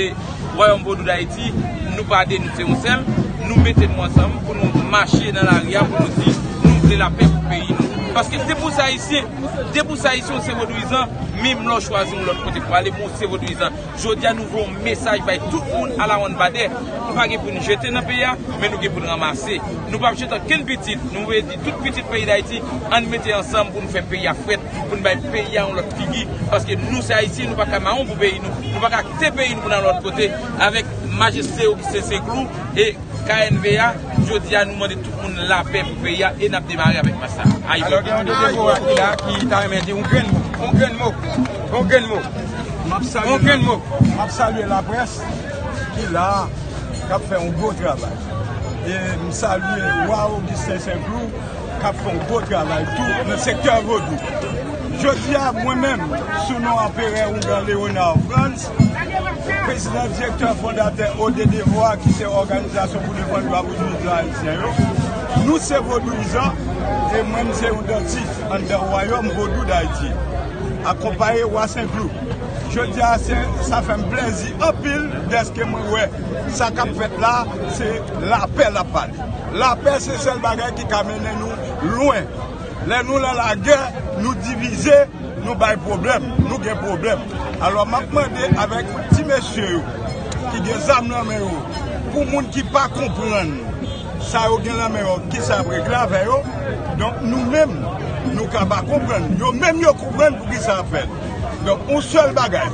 Wayòm Vodou Dayiti, nou pa de, nou se yon sèl, nou mete nou ansanm pou nou mache nan lari a, pou nou di nou vle lapè pou peyi nou. Paske depi w se Ayisyen, depi w se Ayisyen, w se vodouyizan, menm lè w chwazi yon lòt kote pou w ale, men w se vodouyizan. Jodi a, nou voye yon mesaj bay tout moun alawonnbadè. Nou pa gen pou n jete nan peyi a, men nou gen pou n ranmase. Nou p ap jete okenn pitit. Nou vle di tout pitit peyi Dayiti, ann mete ansanm pou nou fè peyi a frèt, pou n bay peyi a yon lòt figi. Paske nou se Ayisyen, nou pa ka mawon pou peyi nou. Nou pa ka kite peyi nou pou n al lòt kote. Avèk Majeste Augustin Saint-Cloud e K N V A, jodi a nou mande tout moun lapè pou peyi a e n ap demare avèk mach sa. Alò, gen yon de devwa ki la ki ta renmen di yon grenn mo, yon grenn mo, yon grenn mo. M ap salye, yon grenn mo. M ap salye laprès ki la, k ap fè yon gwo travay. E m salye Wa Augustin Saint-Cloud, k ap fè yon gwo travay tou nan sektè vodou. Jodi a, mwen menm, sou non Anperè Ougan Léonard Frantz, prezidan direktè fondatè O D Devwa, ki se òganizasyon pou defann dwa vodouyizan ayisyen yo, nou se vodouyizan, e mwen, m se yon dantis anndan Wayòm Vodou Dayiti, akonpaye Wa Saint-Cloud. Jodi a, se, sa fè m plèzi anpil dèske mwen wè sa k ap fèt la, se lapè l ap pale. Lapè se sèl bagay ki ka mennen nou lwen. Lè nou nan lagè, nou divize, nou bay pwoblèm, nou gen pwoblèm. Alò, m ap mande avèk ti mesye yo ki gen zam nan men yo, pou moun ki pa konprann sa yo gen nan men yo, kisa y ap regle avè yo. Donk, nou menm, nou ka pa konprann. Yo menm, yo konprann poukisa y ap fè l. Donk, yon sèl bagay,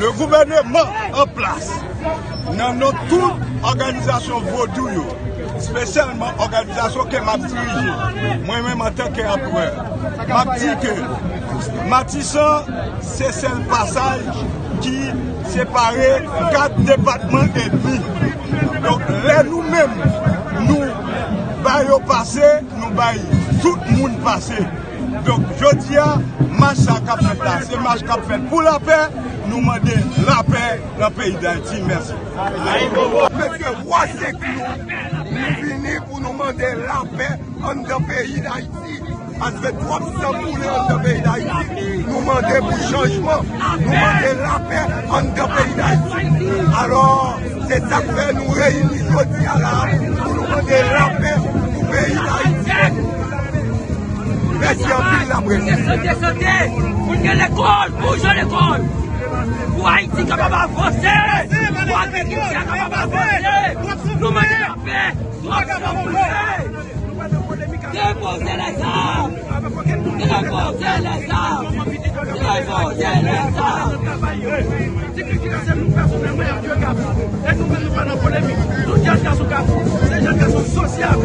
le gouvèneman an plas, nan non tout òganizasyon vodou yo, espesyalman òganizasyon ke m ap dirije, mwen menm antanke anperè, m ap di ke Matisan se sèl pasaj ki separe kat depatman edmi. Donk, lè nou menm, nou ba yo pase, nou bay tout moun pase. Donk, jodi a, mach sa k ap fèt la, se mach k ap fèt pou lapè. Nou mande lapè nan peyi Dayiti. Mèsi. Mesye Wa Saint-Cloud, nou vini pou nou mande lapè anndan peyi Dayiti. Paske twòp san koule anndan peyi Dayiti. Nou mande pou chanjman. Nou mande lapè anndan peyi Dayiti. Alò, se sa k fè nou reyini jodi a la pou nou mande lapè pou peyi Dayiti. Mèsi anpil, laprès. Sote, sote, sote. Pou n gen lekòl, bouje lekòl. Pou Ayiti kapab avanse. Pou agrikilti a kapab avanse. Nou mande lapè. Twòp san koule. Déposez les armes. Déposez les armes. Déposez les armes. Ti kritike se nou pèsonèlman y ap jwe gason. E nou menm nou pa nan polemik. Tout jèn gason ka, se jèn gason sosyab.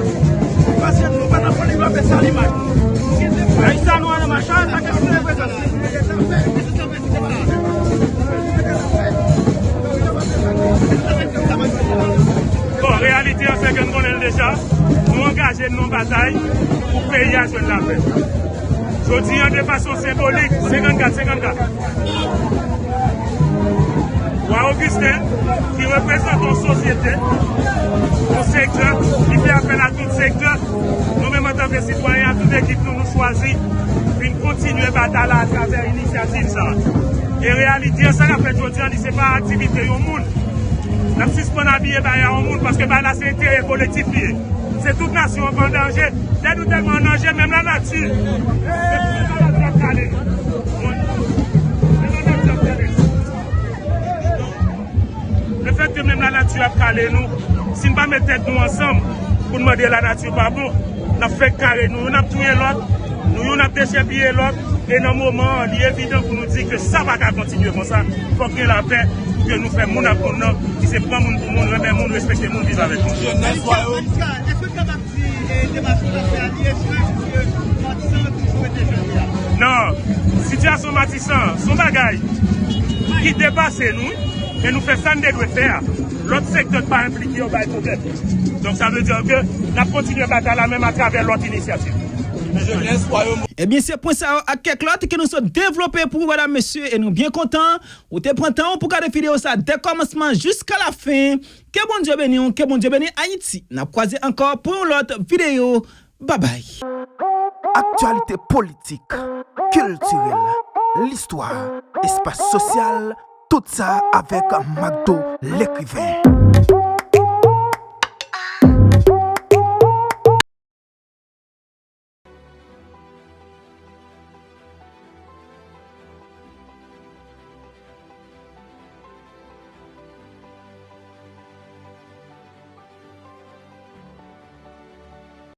Paske nou pa nan polemik, nou ap fè sa limaj. Ayisyen nou an nan machan, sa ke nou reprezante. Bon, reyalite an se ke n konnen l deja. Nou angaje n nan batay pou peyi a jwenn lapè. Jodi an, de fason senbolik, senkannkat, senkannkat. Wa Augustin, ki reprezante yon sosyete, Li fè apèl a tout sektè. Nou menm antanke sitwayen, a tout ekip nou, nou chwazi vin kontinye batay la atravè inisyativ sa. E reyalite a, sa n ap fè jodi a, li se pa aktivite yon moun. N ap sispann abiye bagay a yon moun, paske bagay la se enterè kolektif li ye. Se tout nasyon an ki an danje. Tèt nou tèlman an danje, menm lanati, menm lanati ap kale nou. Menm lanati ap kale nou. Lefètke menm lanati ap kale nou, si n pa met tèt nou ansanm pou n mande lanati padon, n ap fèk kare, nou youn ap touye lòt, nou youn ap dechèpiye lòt, e nan moman an, li evidan pou nou di ke sa pa ka kontinye konsa. Fòk gen lapè pou ke nou fè moun ak moun nan, ki se pran moun pou moun, renmen moun, respekte moun, viv avèk moun. Jenès Wayòm. Èske w kapab di, e, demach ou t ap fè a, li echwe, piske Matisan toujou rete jodi a? Non, sitiyasyon Matisan, se yon bagay ki depase nou, men nou fè sa n te dwe fè a. Lòt sektè pa enplike yo bay pwoblèm. Donk, sa vle di ke n ap kontinye batay la menm atravè lòt inisyativ. Jenès Wayòm. Ebyen, se pwen sa yo ak kèk lòt ke nou sot devlope pou ou, medam, mesye, e nou byen kontan ou te pran tan w pou gade videyo sa a dè kòmansman jiska lafen. Ke Bondye beni w, ke Bondye beni Ayiti. N ap kwaze ankò pou yon lòt videyo. Babay. Aktyalite politik, kiltirèl, listwa, espas sosyal, tout sa avèk Macdo lekriven.